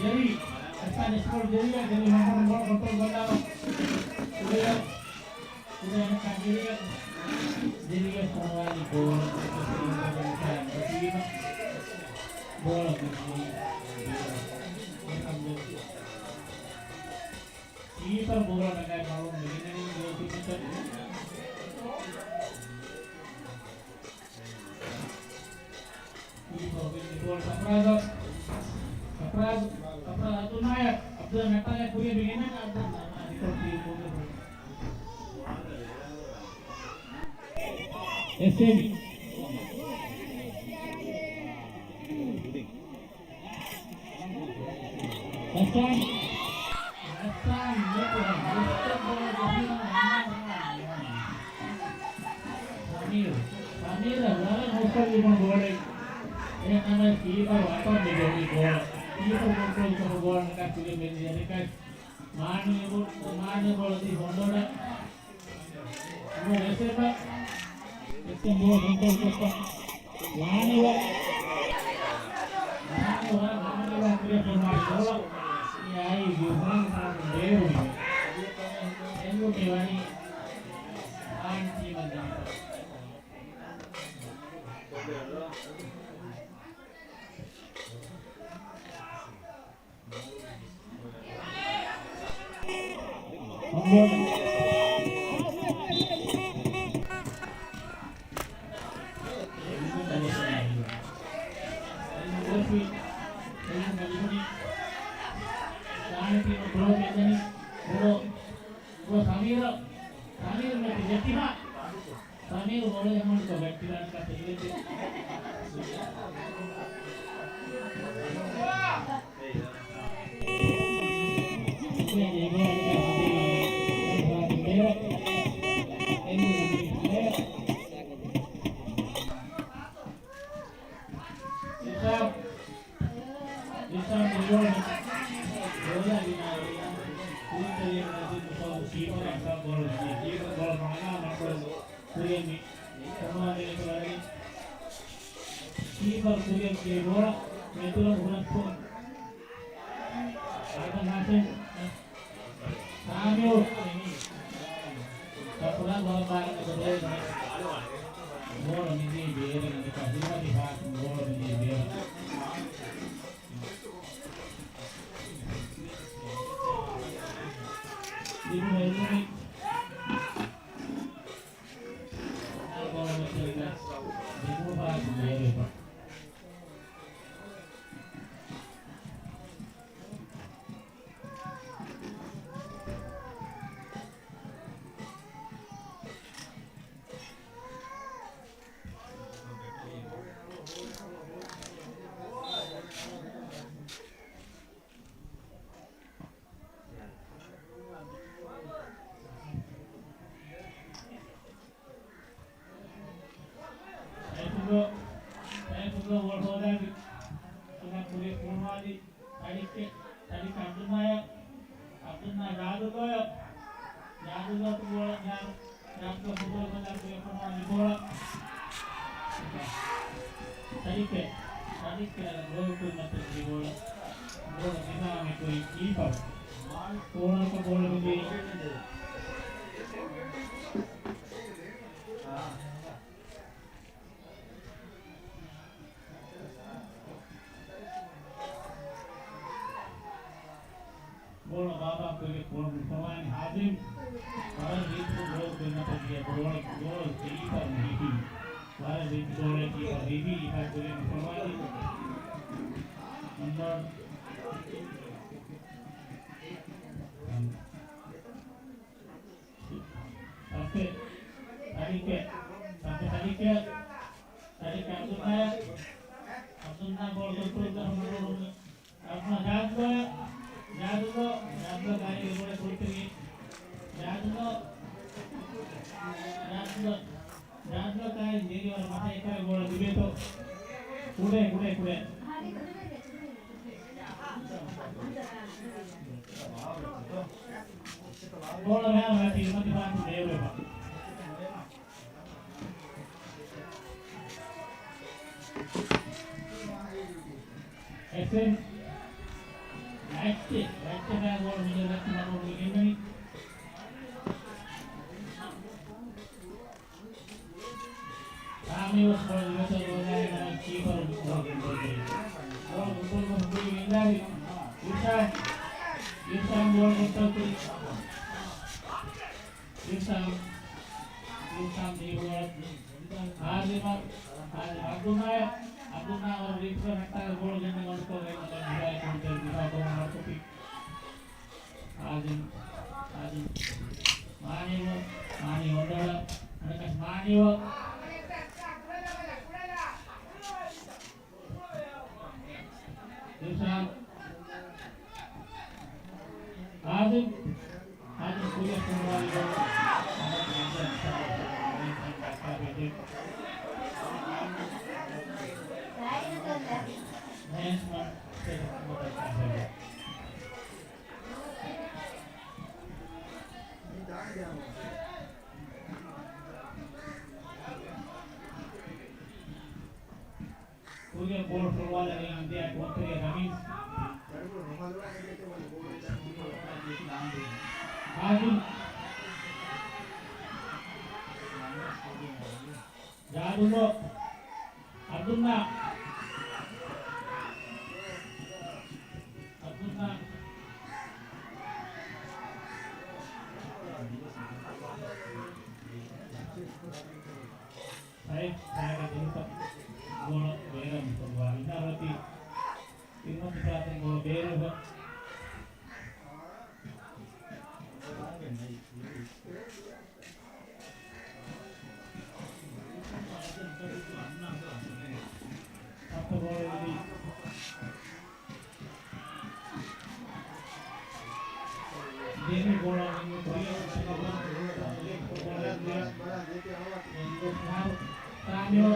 ޖެރީ، ރަސާން އެސްކޯޓް ޖެރީއާ، ޖެރީ ހަންޑްރެޑް ބޯޅަ ކޮންޓްރޯލް ކޮށްލާފަ. ކުރިއަށް، ކުރިއަށް ކަން ޖެރީއަށް، ޖެރީއަށް ފޮނުވާލި ބޯޅަ. ބޯޅަ ކީޕަރ ބޯޅަ ނަގާ ސަޕްރައިޒަރ، ސަޕްރައިޒަރ، ސަޕްރައިޒަރ އަބްދުލް ނާޔަރު، އަބްދުލް ނައްޓާލަށް ކުރިޔަށް ގެންނަން އަބްދުލް ނާޔަރު. އެސްއެމް. އެސްއެމް. ސަމީރު، ސަމީރު ވަރަށް ހުސްކަށް ލިބުނު ބޯޅައެއް. އެހެން ނަމަވެސް ކީޕަރު އަތޮޅު މި ޖެހުނީ ބޯޅަ. ކީޕަރު ކޮންޓްރޯލް ކޮށް ބޯޅަ ނަގާ ކުރިޔަށް މެދު ޔަރިކަށް. މާނި ބޯ-، މާނި ބޯޅަ ދީ ހޮނޑޯނަށް. އެސްއެމް، އެސްއެމް ބޯޅަ ކޮންޓްރޯލް ކޮށްފަ. ލާނިވަ. ލާނިވަ، ލާނިވަ ކުރިޔަށް ފޮނުވާ ބޯޅަ. އެއީ ގިބްރާން ސާދު ބޭރުވި. އެންޔޫކޭ ވަނީ އާން ޓީމަށް ދާން. ސަމީރު، ސަމީރު މެޓި ޖެތިހާ. ސަމީރު ބޯޅަ ހަމަނުކޮށް ގައްޓިލާނެ ކަތެއް އިވެއްޖެ. އިޝާން، އިޝާން ދެގޯލަށް ގޯލާ ގިނައިރު، ކުރިން ތެރެއަށް ނަޒީމް މުސާވި ކީޕަރަށް އަންސާ ގޯލަށް ދިޔަ. ކީޕަރ ގޯލަށް މާނާ މައްސަލަ ކުރިއަށް މި ކަމާ ދެނެތު ވަރަށް. ކީޕަރ ކުރިއަށް ދިޔަ ގޯލަށް މެދުލަށް ހުރަސް ކުރުން. އަދަ ހާސިމް. ސާމިއު. ކަޕުލާ ބޯޅަ ބާރަށް ގޮދޭ. ބޯޅަ މިދިޔަ ބޭރަށް ނަދިކާ ހިލަދި ހާސިމް ބޯޅަ މިދިޔަ ބޭރަށް. ލިބުނު އެލުމެއް. ބޯޅަ މިދިޔަ ބޭރަށް. ސައިފުގަ، ސައިފުގަ ވޯޓް ހޯދާދި. ކުރި ފޮނުވާދި. ތަރިކެ، ތަރިކެ އަބްދުލްނާޔަށް، އަބްދުލްނާ ޖާދުގޯޔަށް، ޖާދުގޯ ބޯޅަ، ޖާދުގޯ ފުޓްބޯޅަ ކޮށްލާ ކުރި ފޮނުވާދި ބޯޅަ. ތަރިކެ، ތަރިކެ ގޯލް ކުރިމަތި ދި ބޯޅަ. ބޯޅަ ދިމާވި ކުރި ކީޕަރު. ކޯނަރުކޮށް ބޯޅަ މިދިޔަ. ބޯޅަ ބާބާ ކުރި ބޯޅަ މި ފޮނުވާނީ ހާޒިމް. ވަރަށް ރީތިކޮށް ބޯޅަ ކުރިމަތި ދިޔަ ބޯޅަ، ބޯޅަ ކީޕަރު މިހި. ވަރަށް ރީތި ބޯޅަ ކީޕަރު ރީތި ކީޕަރު ކުރި މި ފޮނުވާނީ. ނަމްބަރު ސައްޕެ، ތަރިކެ، ސައްޕެ ތަރިކެ، ތަރިކެ އަބްދުލްނާޔަށް، އަބްދުލްނާ ބޯޅަ ކޮންޓްރޯލް ކޮށް މަޑުއަޅުން، އަބްދުލްނާ ޖާދުގޯ، ޖާދުގޯ، ޖާދުގޯ ކާރި ބޯޅަ ކުރިތެރި، ޖާދުގޯ، ޖާދުގޯ، ޖާދުގޯ ކާރި ޖޭރި ވަރަށް މަސައްކަތް ކުރޭ ބޯޅަ ލިބޭތޯ. ކުޑޭ، ކުޑޭ، ކުޑޭ. ބޯޅަ މިހާރު ހަތި މަތި ފާތު ދޭވެފަ. އެސްއެމް ރައްޗެ، ރައްޗެ ބައި ބޯޅަ މިދެ ރައްޗެ މަގު މިގެންނަނީ. ސާމި ވެސް ބޯޅަ ލިބޭތޯ ގޯލާއި ކީޕަރު ބޯޅަ ކޮންޓްރޯލް ކުރި. ބޯޅަ ކޮންޓްރޯލް ކޮށް ހުރި ވިންދާރި. އިރްޝާދް. އިރްޝާދް ބޯޅަ ކޮންޓްރޯލް ކުރި. އިސްލާމް، އިސްލާމް ދީބޯޅަ. ހާޒިމަށް، ހާޒިމް އަބްދުﷲ، އަބްދުﷲ ވަރަށް ރީތިކޮށް ނައްޓާލަ ބޯޅަ ގެންނަ ގޮނޑުކޮށް ގެންނަ ދިފާޢީ ކުޅު ތެރެ ދިފާޢު ކޮށް މަރުކޮށްފި. ހާޒިމް، ހާޒިމް. މާނިވަ، މާނިވަ އޮންޑޯޅަ، އަނެކަސް މާނިވަ. އިރްޝާދު. ހާޒިމް. ހާޒިމް ކުރިއަށް ފޮނުވާލި ބޯޅަ. ކުރިއަށް ބޯޅަ ފޮނުވާލަނީ އަންދިޔާ ކުންތެރިޔާ ރަމީޒް. ހާޒިމް. ޖާދުއްލޯ. އަބްދުﷲ. އަބްދުﷲ. ސައިފް، ސައިފް ދުރުތަ ގޯލަށް ބޭރަށް މި ފޮނުވާ މިހާރު އޮތީ ތިން ދިފާޢު ބޯޅަ ބޭރުވެފަ. ސައްތަ ބޯޅަ އެދި. ދެން ބޯޅަ މި ކުރިއަށް ސާމި.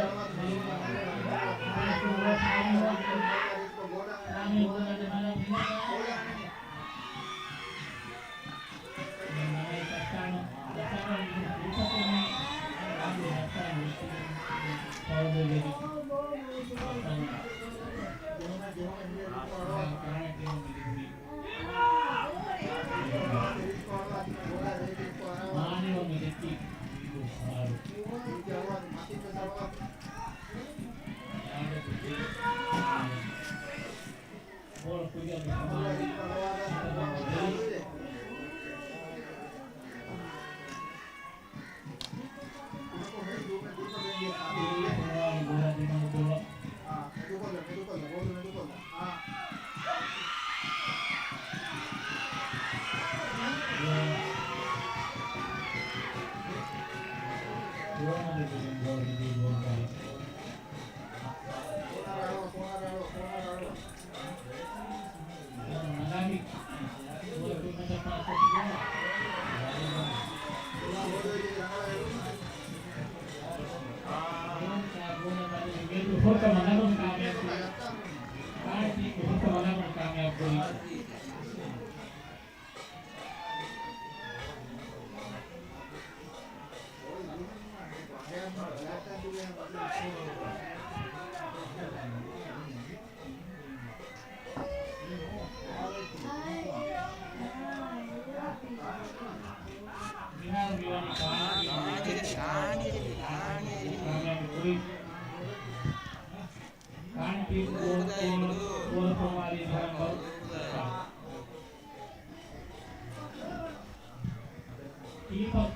ކީޕަރު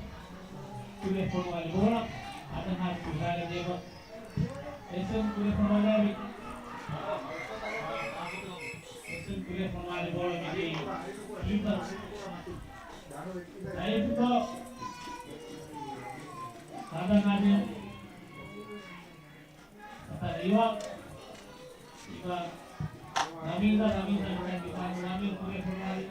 ކުރިއަށް ފޮނުވާލި ބޯޅަ ހަދަން ހާދަ ފިހާރަ ދޭބަ. އެސްއެމް ކުރިއަށް ފޮނުވާލެވި. އެސްއެމް ކުރިއަށް ފޮނުވާލި ބޯޅަ މިދިޔައީ ކީޕަރު ސައިފްގޯ. ހަދަން ހާދަ އަތަށް އިވާ. އިވާ. ނަމީދަށް، ނަމީދަށް ނަމީދު ކުރިއަށް ފޮނުވާލި.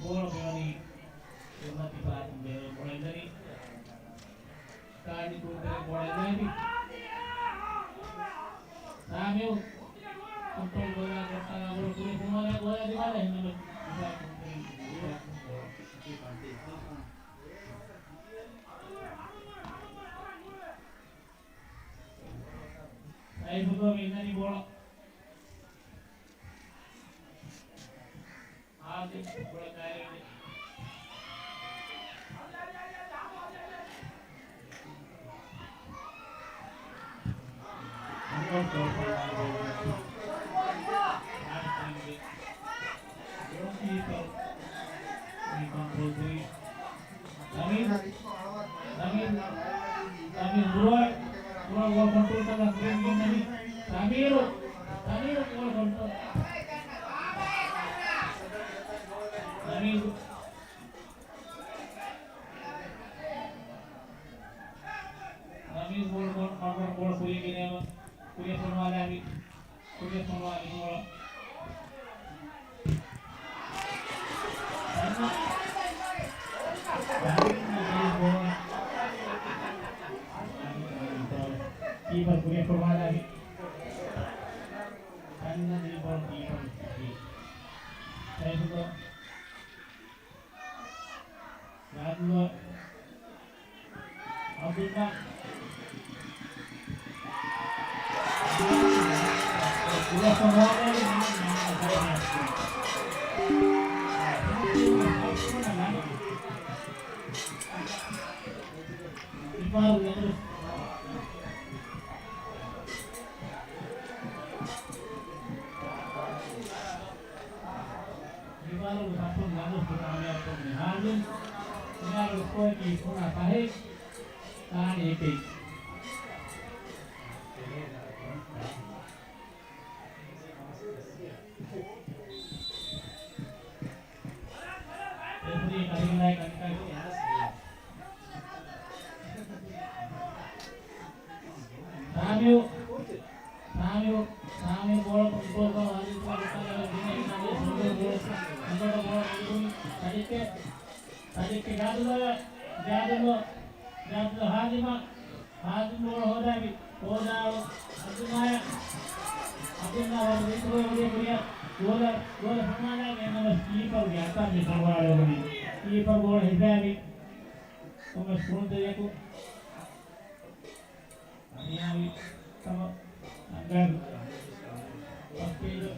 ބޯޅަ މިވަނީ ތިން ދިފާޢުން ބޭރަށް ބޯޅަ އެދެނީ. ކާނި ކުންތެރި ބޯޅަ އެދެނީ. ސާމިއު ކޮންޓްރޯލް ކޮށްލާ ގޮއްޓާލާ ބޯޅަ ކުރި ފޮނުވާލާ ގޯލާ ދިމާލަށް ހިންނަމަ ދިފާޢު ކުންތެރި ދިފާޢު ކުން ބޯޅަ. ސައިފުގޯ މި އިންނަނީ ބޯޅަ. ހާޒިމް ބޯޅަ ކައިރިވެ. ސަމީރު، ސަމީރު، ސަމީރު ބޯޅަ، ބޯޅަ ކޮންޓްރޯލް ކޮށްލަން ކުރިން ގެންދަނީ. ސަމީރު، ސަމީރު ބޯޅަ ކޮންޓްރޯލް. ސަމީރު. ސަމީރު ބޯޅަ ކޮންޓްރޯލް، ބޯޅަ ކުރިއަށް ގެނައިމަ، ކުރިއަށް ފޮނުވާލާފި. ކުރިއަށް ފޮނުވާލި ބޯޅަ. ކީޕަރު ކުރިއަށް ފޮނުވާލާފި. ކީޕަރު. ސައިފުއްލާ. ޔާދުލް. އަބްދުﷲ. މިވާރު ފަސް ރަން ކާމިޔާބުކޮށް މިހާރު މިހާރު ސްކޯއަކީ ފުނަ ފަހެއް ކާނީ އެކެއް. ރެފްރީ ކަރިގަލާއި ކަންކަން. ސާމިއު، ސާމިއު، ސާމިއު ބޯޅަ ކޮންޓްރޯލް ކޮށް ހަދިސް ކޮންޓްރޯލް ކޮށް ދިން އެކް ސާމިއު ބޯޅަ ކޮންޓްރޯލް ކޮށް ސަޖިކެ، ސަޖިކެ ގާދުލަ، ގާދުލަ، ގާދުލަ ހާދިމަ، ހާދިމަ ބޯޅަ ހޯދާފި، ހޯދާ އަބްދުﷲ، އަބްދުﷲ ވަރު ރީތި ބޯޅަ ކުރިއަށް، ގޯލަށް، ގޯލަށް ފޮނުވާލާ އެންމެ ކީޕަރުގެ އަތަށް މި ފޮނުވާލެވުނީ. ކީޕަރު ބޯޅަ ހިފާފި، ކޮންމެސް ކުޅުންތެރިޔަކު އަނިޔާވި ކަމަށް އަންގާރު ފަސްޕޭޖު.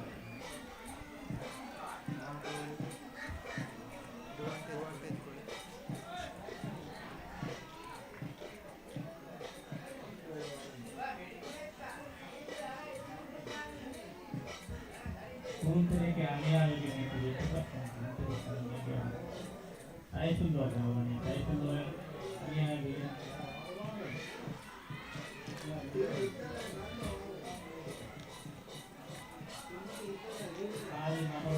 ކުޅުންތެރިޔަކީ އަނިޔާވެގެން އެކު ވެއްޓިފަ ކުޅުންތެރި ސަލަމީގެ ސައިފުއްލޯ ގަވަނީ ސައިފުއްލޯ އަނިޔާވެގެން ކާލި މަރޯ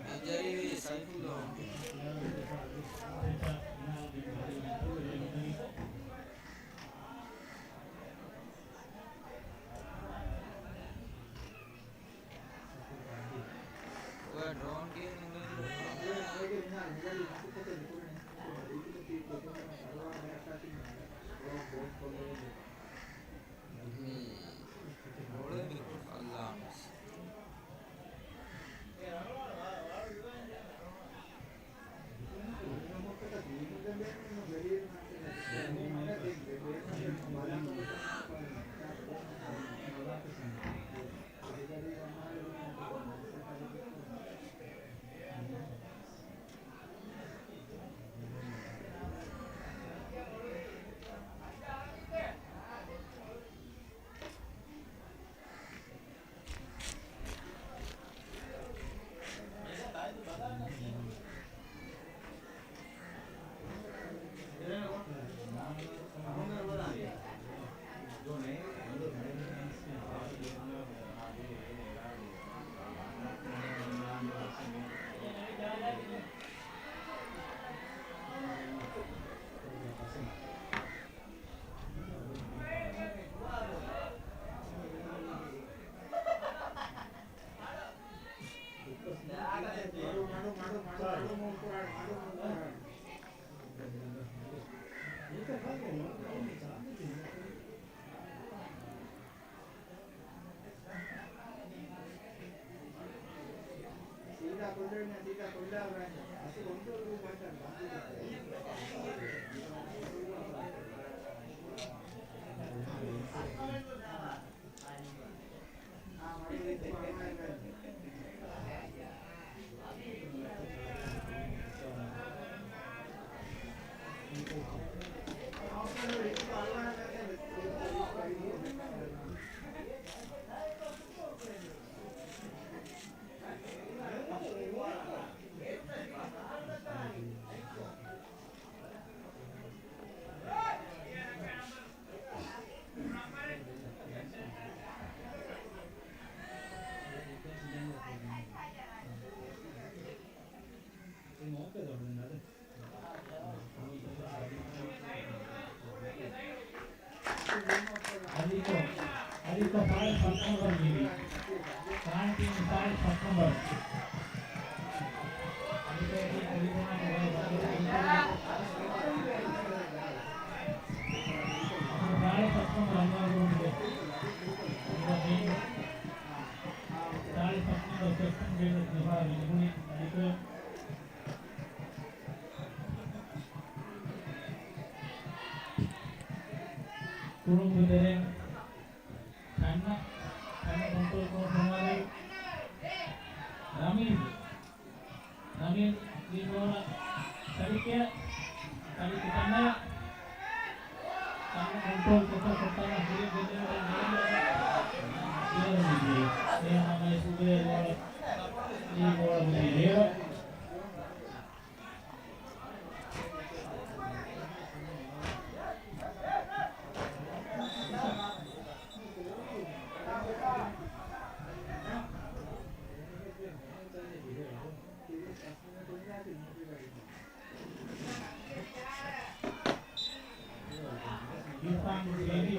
އެންޖަރީ ސައިފުއްލޯ. އޮޔާ ޑްރޯން ގެ މި ބޯޅަ މި ކުރި ފައްލާނަސް. އަލިކޮށް، އަލިކޮށް ފާޅެއް ފަސް ނަމްބަރު ލިބި. ފާންޓީން ފާޅެއް ފަސް ނަމްބަރު. އަލިކޮށް ކުރިން ފާޅެއް ފަސް ނަމްބަރު އަންވާރު ފާޅެއް ފަސް ނަމްބަރު ކެޕްޓަން ބޭނުން ލިބުނީ އަލިކޮށް. ކުޅުނގު ތެރެއިން ކަންނަ، ކަންނަ ކޮންޓްރޯލް ކޮށް ފޮނުވާލައި. ރަމީޒް، ރަމީޒް މި ބޯޅަ ސަލިކެ، ސަލިކެ ކަންނަ، ކަންނަ ކޮންޓްރޯލް ކޮށްފަ ކޮށްފަ ކުރިއަށް ގެންދެވި ކަންނަ އިވަރު މިދިޔަ. އެހެން ނަމަވެސް އުބޭ ބޯޅަ، މި ބޯޅަ މިދިޔަ. އިރްފާން ޖޭބީ،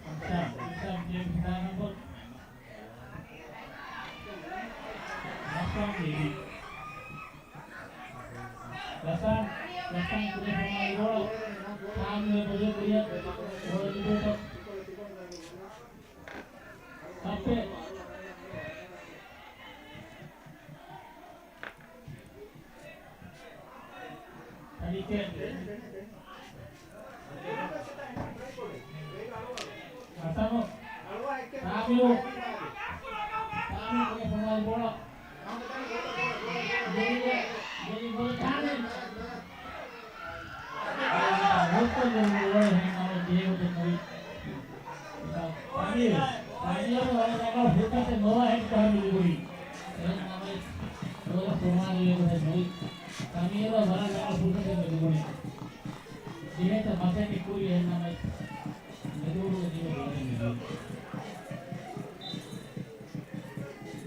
ހިޝާމް، ހިޝާމް ޖޭބީ ހިސާބުން ރަފްސާން ޖޭބީ. ރަފްސާން، ރަފްސާން ކުރިއަށް ފޮނުވާލި ބޯޅަ ސާމީ ބޮލި ކުރިއަށް ބޯޅަ ލިބޭތޯ. ކައްޕެއް. އަދި ކެ. ހަސަނު. ސާމިރު. ސާމިރު ފޮނުވާލި ބޯޅަ. ދެނީ، ދެނީ ބޯޅަ ތާނެ. ސަމީރު، ސަމީރު ވަރަށް ރަނގަޅު ފުރުސަތެއް ނޯވާ ހެޑް ކުރަން ލިބުނީ. އެހެން ނަމަވެސް، ބޯޅަ ފޮނުވާލެވޭ ގޮތެއް ނުވި. ސަމީރު ވަރަށް ރަނގަޅު ފުރުސަތެއް ލިބުނީ. ޖެހޭތަ މަސައްކަތް ކުރީ އެހެން ނަމަވެސް، މެދުވަރުގަ ދިޔަ ގޯލެއް ނުވި.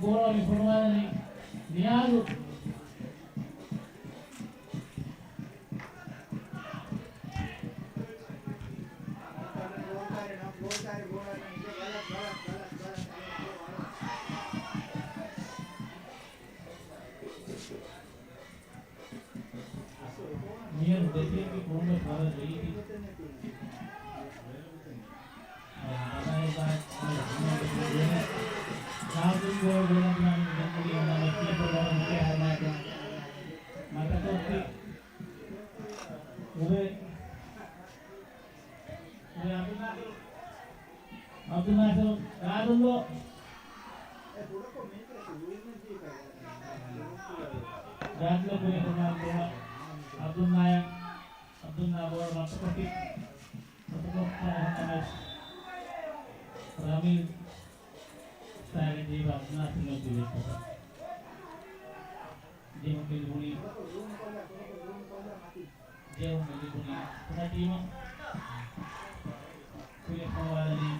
ބޯޅަ މި ފޮނުވާލަނީ ނިޔާޒު. މިއަދު ދެތިންގެ ކުރުމެއް ފަރަށް ރީތި. އަބްދުލް ނާސިރު، އަބްދުލް ނާސިރު ގާދުއްލޯ. ގާދުއްލޯ ކުރިއަށް ފޮނުވާލި ބޯޅަ އަބްދުލް ނާޔަން، އަބްދުލް ނާޔަން ބޯޅަ މައްޗަށް ކޮށްފި. ރަމީޒް ސާގެ ޖީބަ އަބްދުލް ނާސިރު ނުޖެހި ވެއްޓުފަ. ޖެހުމަކީ ލިބުނީ، ޖެހުމަކީ ލިބުނީ ކުޑަ ޓީމަށް. ކުރިއަށް ފޮނުވާލަނީ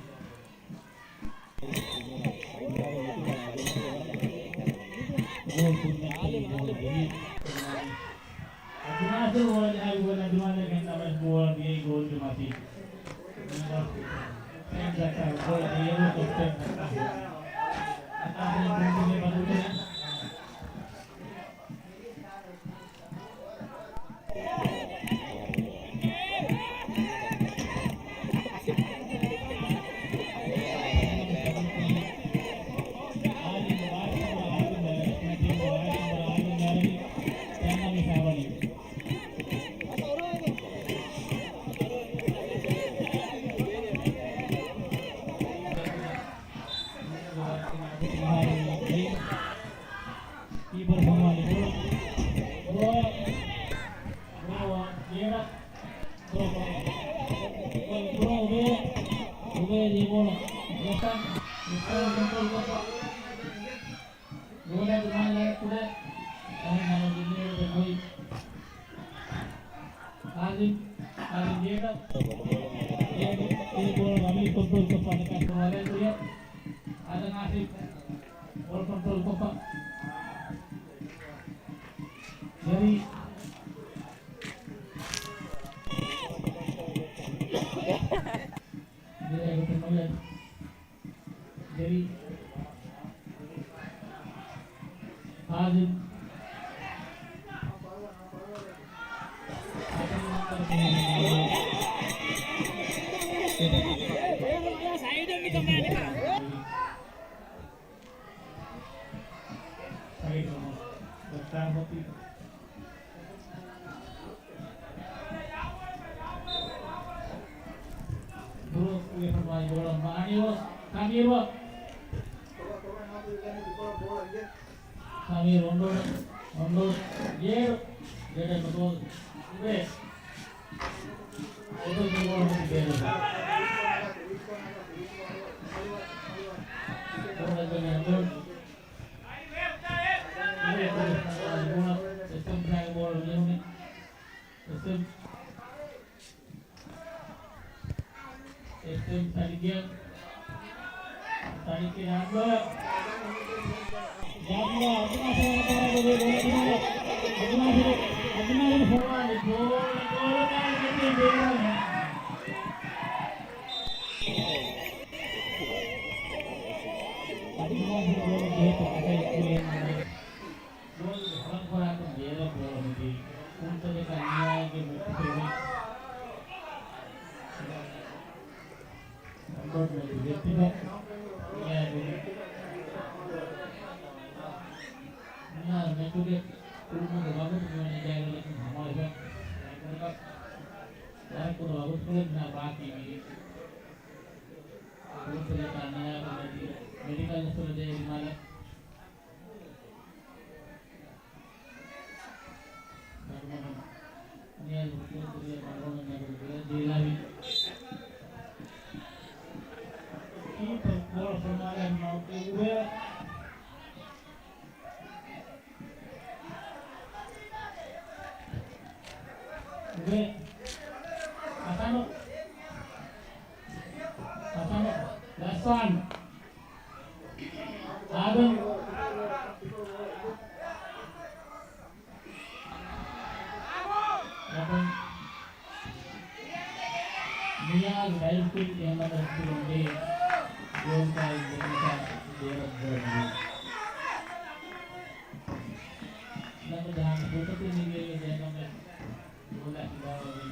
ގޯލް ކުރިމަތީ ގޯލް ދިވީ. އަބްދުލް ނާސިރު ބޯޅަ ޖަހާލި ގޯލަށް ދިމާލަށް ގެންނަމަސް ބޯޅަ ދިޔައީ ގޯލްގެ މަތީ. ކެޕްޓަން ޒަކާ ބޯޅަ ދިޔައީ ކެޕްޓަން ޒަކާ. ޒަކާ ބޯޅަ ބަދަލުކުރި. ބޯޅަ ދިމާލަށް ކުޑަ އަހަރެން ނަމަ ދިންނޭ ނޮވެ. އާޒިމް، އާޒިމް ގޭޓަށް. އޭގެ، އޭ ބޯޅަ ވަނީ ކޮންޓްރޯލް ކޮށްފަ އަދަކާ ކުރުވާލޭ ކުރިއަށް. އާދަމް އާސިފް ބޯޅަ ކޮންޓްރޯލް ކޮށްފަ. ޖެރީ. ޖެރީ. ހާޒިމް. ސައިޑު. ދުރު އުވެފަންވާ ބޯޅަ މާނިވަ ކަމީރު. ކަމީރު އޮންޑޯޑު، އޮންޑޯޑު، ގޭޑު، ގޭޑެއް ނުދޯ، އުވޭ. އެދު ދުރު ބޯޅަ މި ގޭޑު. ބޯޅަ ގޭޑު އޮންޑޯޑު. އުވޭ ކުރި ބޯޅަ، އެސްއެމް ފައި ބޯޅަ މިހުން. އެސްއެމް. އެސްއެމް ތަނިކެ، ތަނިކެ ރާންޑޯ. ރާންޑޯ އަބްދުލް ނާސިރު ފޮނުވާލި ބޯޅަ، ބޯޅަ ކާލަކަށް ބޭރަށް. އަބްދުލް ނާސިރު ބޯޅަ ޖެހިފަ އަކައި ކުރިއަށް ނުވޭ. ގޯލުގެ ހުޅަނގުފަރާތުން ބޭރަށް ބޯޅަ ހުއްޓި، ކުންތަކެއް ނިޔާގެ މެޗުގެ މެޗު އޮންޑޯޑު މެޗު ގެއްލިފަ. ނިޔާގެ، ނިޔާ މެޗުގެ ކުޅުމުގެ ވަގުތު މިވަނީ ޖައިލަކުން ހަމަވެފަ. ވަރަށް ކުޑަ ވަގުތުކޮޅެއް މިހާ ބާކީ މީ. ކުންތަކަކާ ނިޔާގެ މެޑި-، މެޑިކަލް އަސްފަލަށް ޖެހޭ ރިމާލަށް. ހަސަނު، ހަސަނު، ލަސްވާން. އާދަމް. އާދަމް. ނިޔާޒް ޑައިވްކޮށް އެހެން ނަމަ ރައްކުލުންގެ ގޯލް ކާއި ދެންނަކަ ބޭރަށް ދޯންވި. ނަމަ ޖަހާން ފުރުސަތެއް ނިމިގެން ދެންނަމަ ގޯލަށް ހިލާވަރު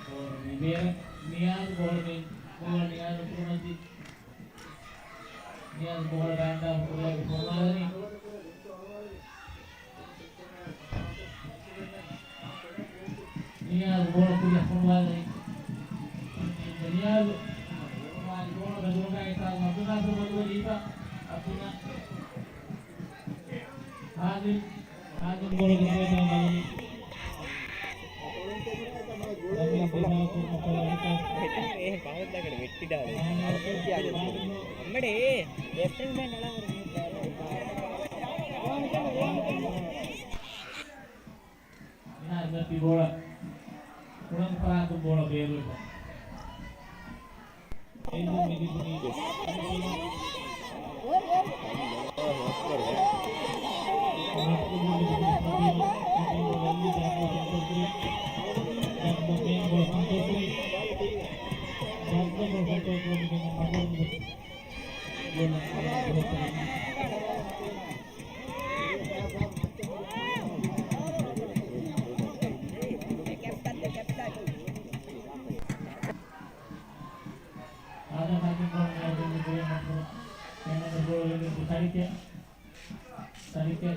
ބޯޅަ މި ބޭރަށް ނިޔާޒް ބޯޅަ މި ގޯލް ނިޔާޒް ކުރުމަތި. ނިޔާޒް ބޯޅަ ބައިން ދާ ކުރިއަށް ފޮނުވާލަނީ. ނިޔާޒް ބޯޅަ ކުރިއަށް ފޮނުވާލަނީ. ނިޔާޒް ބޯޅަ ބެދުމުގައި އިތާ އަބްދުލް ނާސިރު ބަދުލުވެ ދީފަ. އަބްދުލް ނާ-، ހާޒިމް، ހާޒިމް ބޯޅަ ގެންދަވައި ބަލަނީ. މިހާރު މި ބޯޅަ ކުޅަން ފަރާތުން ބޯޅަ ބޭރުވެފަ. އާދަމް ހަކީމް ބޯޅަ މިއަދު ދިން ކުރިއަށް މަޝްހޫރު ފެންނަން ބޯޅަ ގެންދަވަން ތަނިކެ. ތަނިކެ.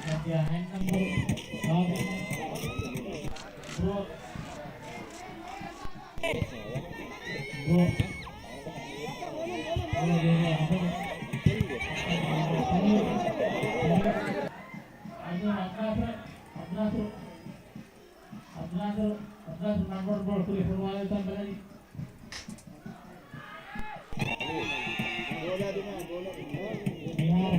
ސަތިޔާ ހަތް ނަންބަރު. ހާޒިމް. ބްރޯ. ބްރޯ. ބޯޅަ ގެންދަވަން ހަތަރު. އައްދުލް ނާސިރު. އައްދުލް ނާސިރު. އަބްދުލް ނާސިރު، އަބްދުލް ނާސިރު ނަންބަރު ބޯޅަ ކުރި ފޮނުވާލަން ބަލަނީ. މިހާ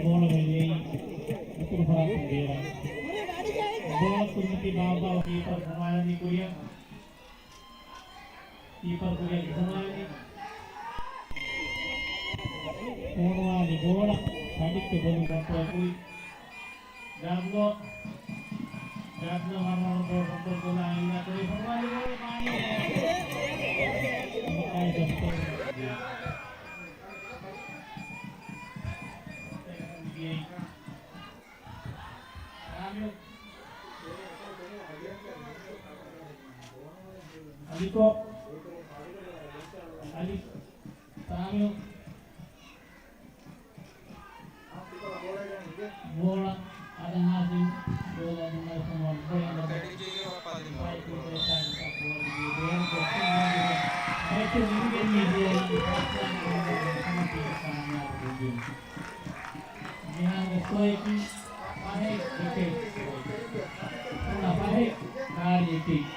ބޯޅަ ކުރިމަތީ ބާއްވާ ކީޕަރު ހަމައަޅަނީ ކުރިއަށް. ކީޕަރު ކުރިއަށް ހަމައަޅަނީ. ފޯނުވާލި ބޯޅަ ތަނިކްކެ ބޮލު ކޮންޓްރޯލް ކުރި. ޖާބްލޯ. ޖާބްލޯ މަރުމަރު ބޯޅަ ކޮންޓްރޯލް ކުރާ އިންނަ ކުރި ފޯނުވާލި ބޯޅަ މާނީ. މަކާއި ދޮސްތޯ. ސާމި. އަލިކޯ. އަލި. ސާމި. ބޯޅަ އަދަން ހާސިމް. ބޯޅަ އަދަން ހާސިމް. މިހާރު ސްކޯއަކީ ފަހެއް އެކެއް. ފަހެއް ކާރިއެކެއް.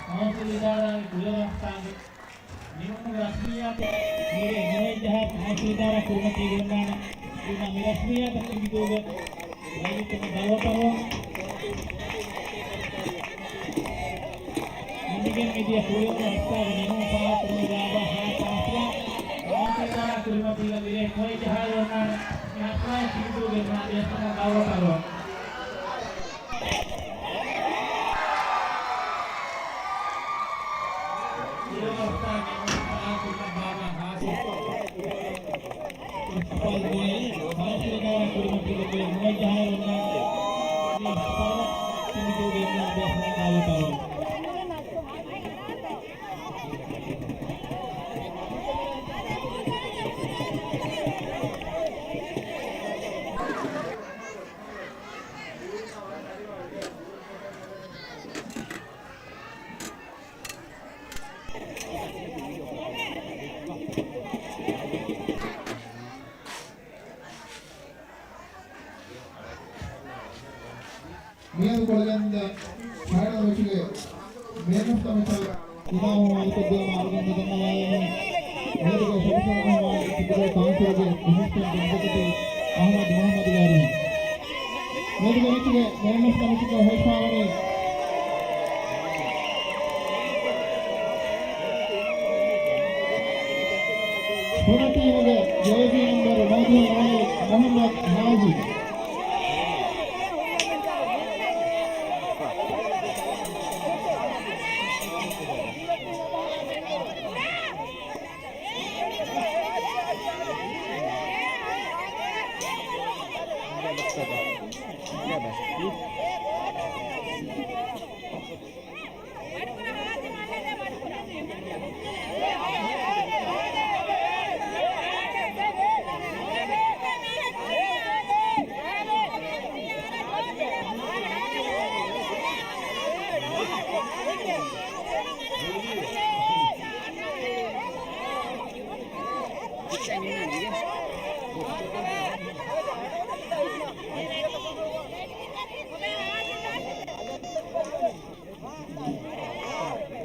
ކައުންސިލް އިދާރާގެ ކުލަވަރުތާގެ ނިމުމުގެ ރަސްމިއްޔާތު މިރޭ ނުވައެއް ޖަހާ ކައުންސިލް އިދާރާ ކުރިމަތީގަ އޮންނާނެ. އިން މި ރަސްމިއްޔާތަށް ތިބިދޫގެ ވަޒީފާ ދައުވަތު އަރުވަން. އެންޑިގެން މިދިޔަ ކުޅިވަރު ހަފްތާގެ ނިމުމަށް ފާހަގަކުރުމުގެ ބާވަތް ހާއްސަ ހަފްތާ ކައުންސިލް އިދާރާ ކުރިމަތީގަ މިރޭ ނުވައެއް ޖަހާލަ އޮންނާނެ. މި ހަފްތާއަށް ތިބިދޫގެ ވަޒީފާ ދައުވަތު އަރުވަން. މިއަދު ކޮޅަގެންދަ ފައިނަލް މެޗުގެ މޭން އޮފް ދަ މެޗަށް އިނާމު އެކޮށްދިނުމަށް އަޅުގަނޑު ދަންނަވާލަނީ މިއަދުގެ ޝަމްސުލް ރަހްމާން ތިބުރޭ ކައުންސިލްގެ އެސިސްޓެންޓް އެގްޒެކެޓިވް އަޙްމަދު މުޙައްމަދު ގާރީ. މިއަދުގެ މެޗުގެ މޭން އޮފް ދަ މެޗަށް ހޮވާފަވަނީ ފުނަ ޓީމުގެ ޖާސީ ނަމްބަރު މައުދޫ އަވަލި މުޙައްމަދު ހާޖި.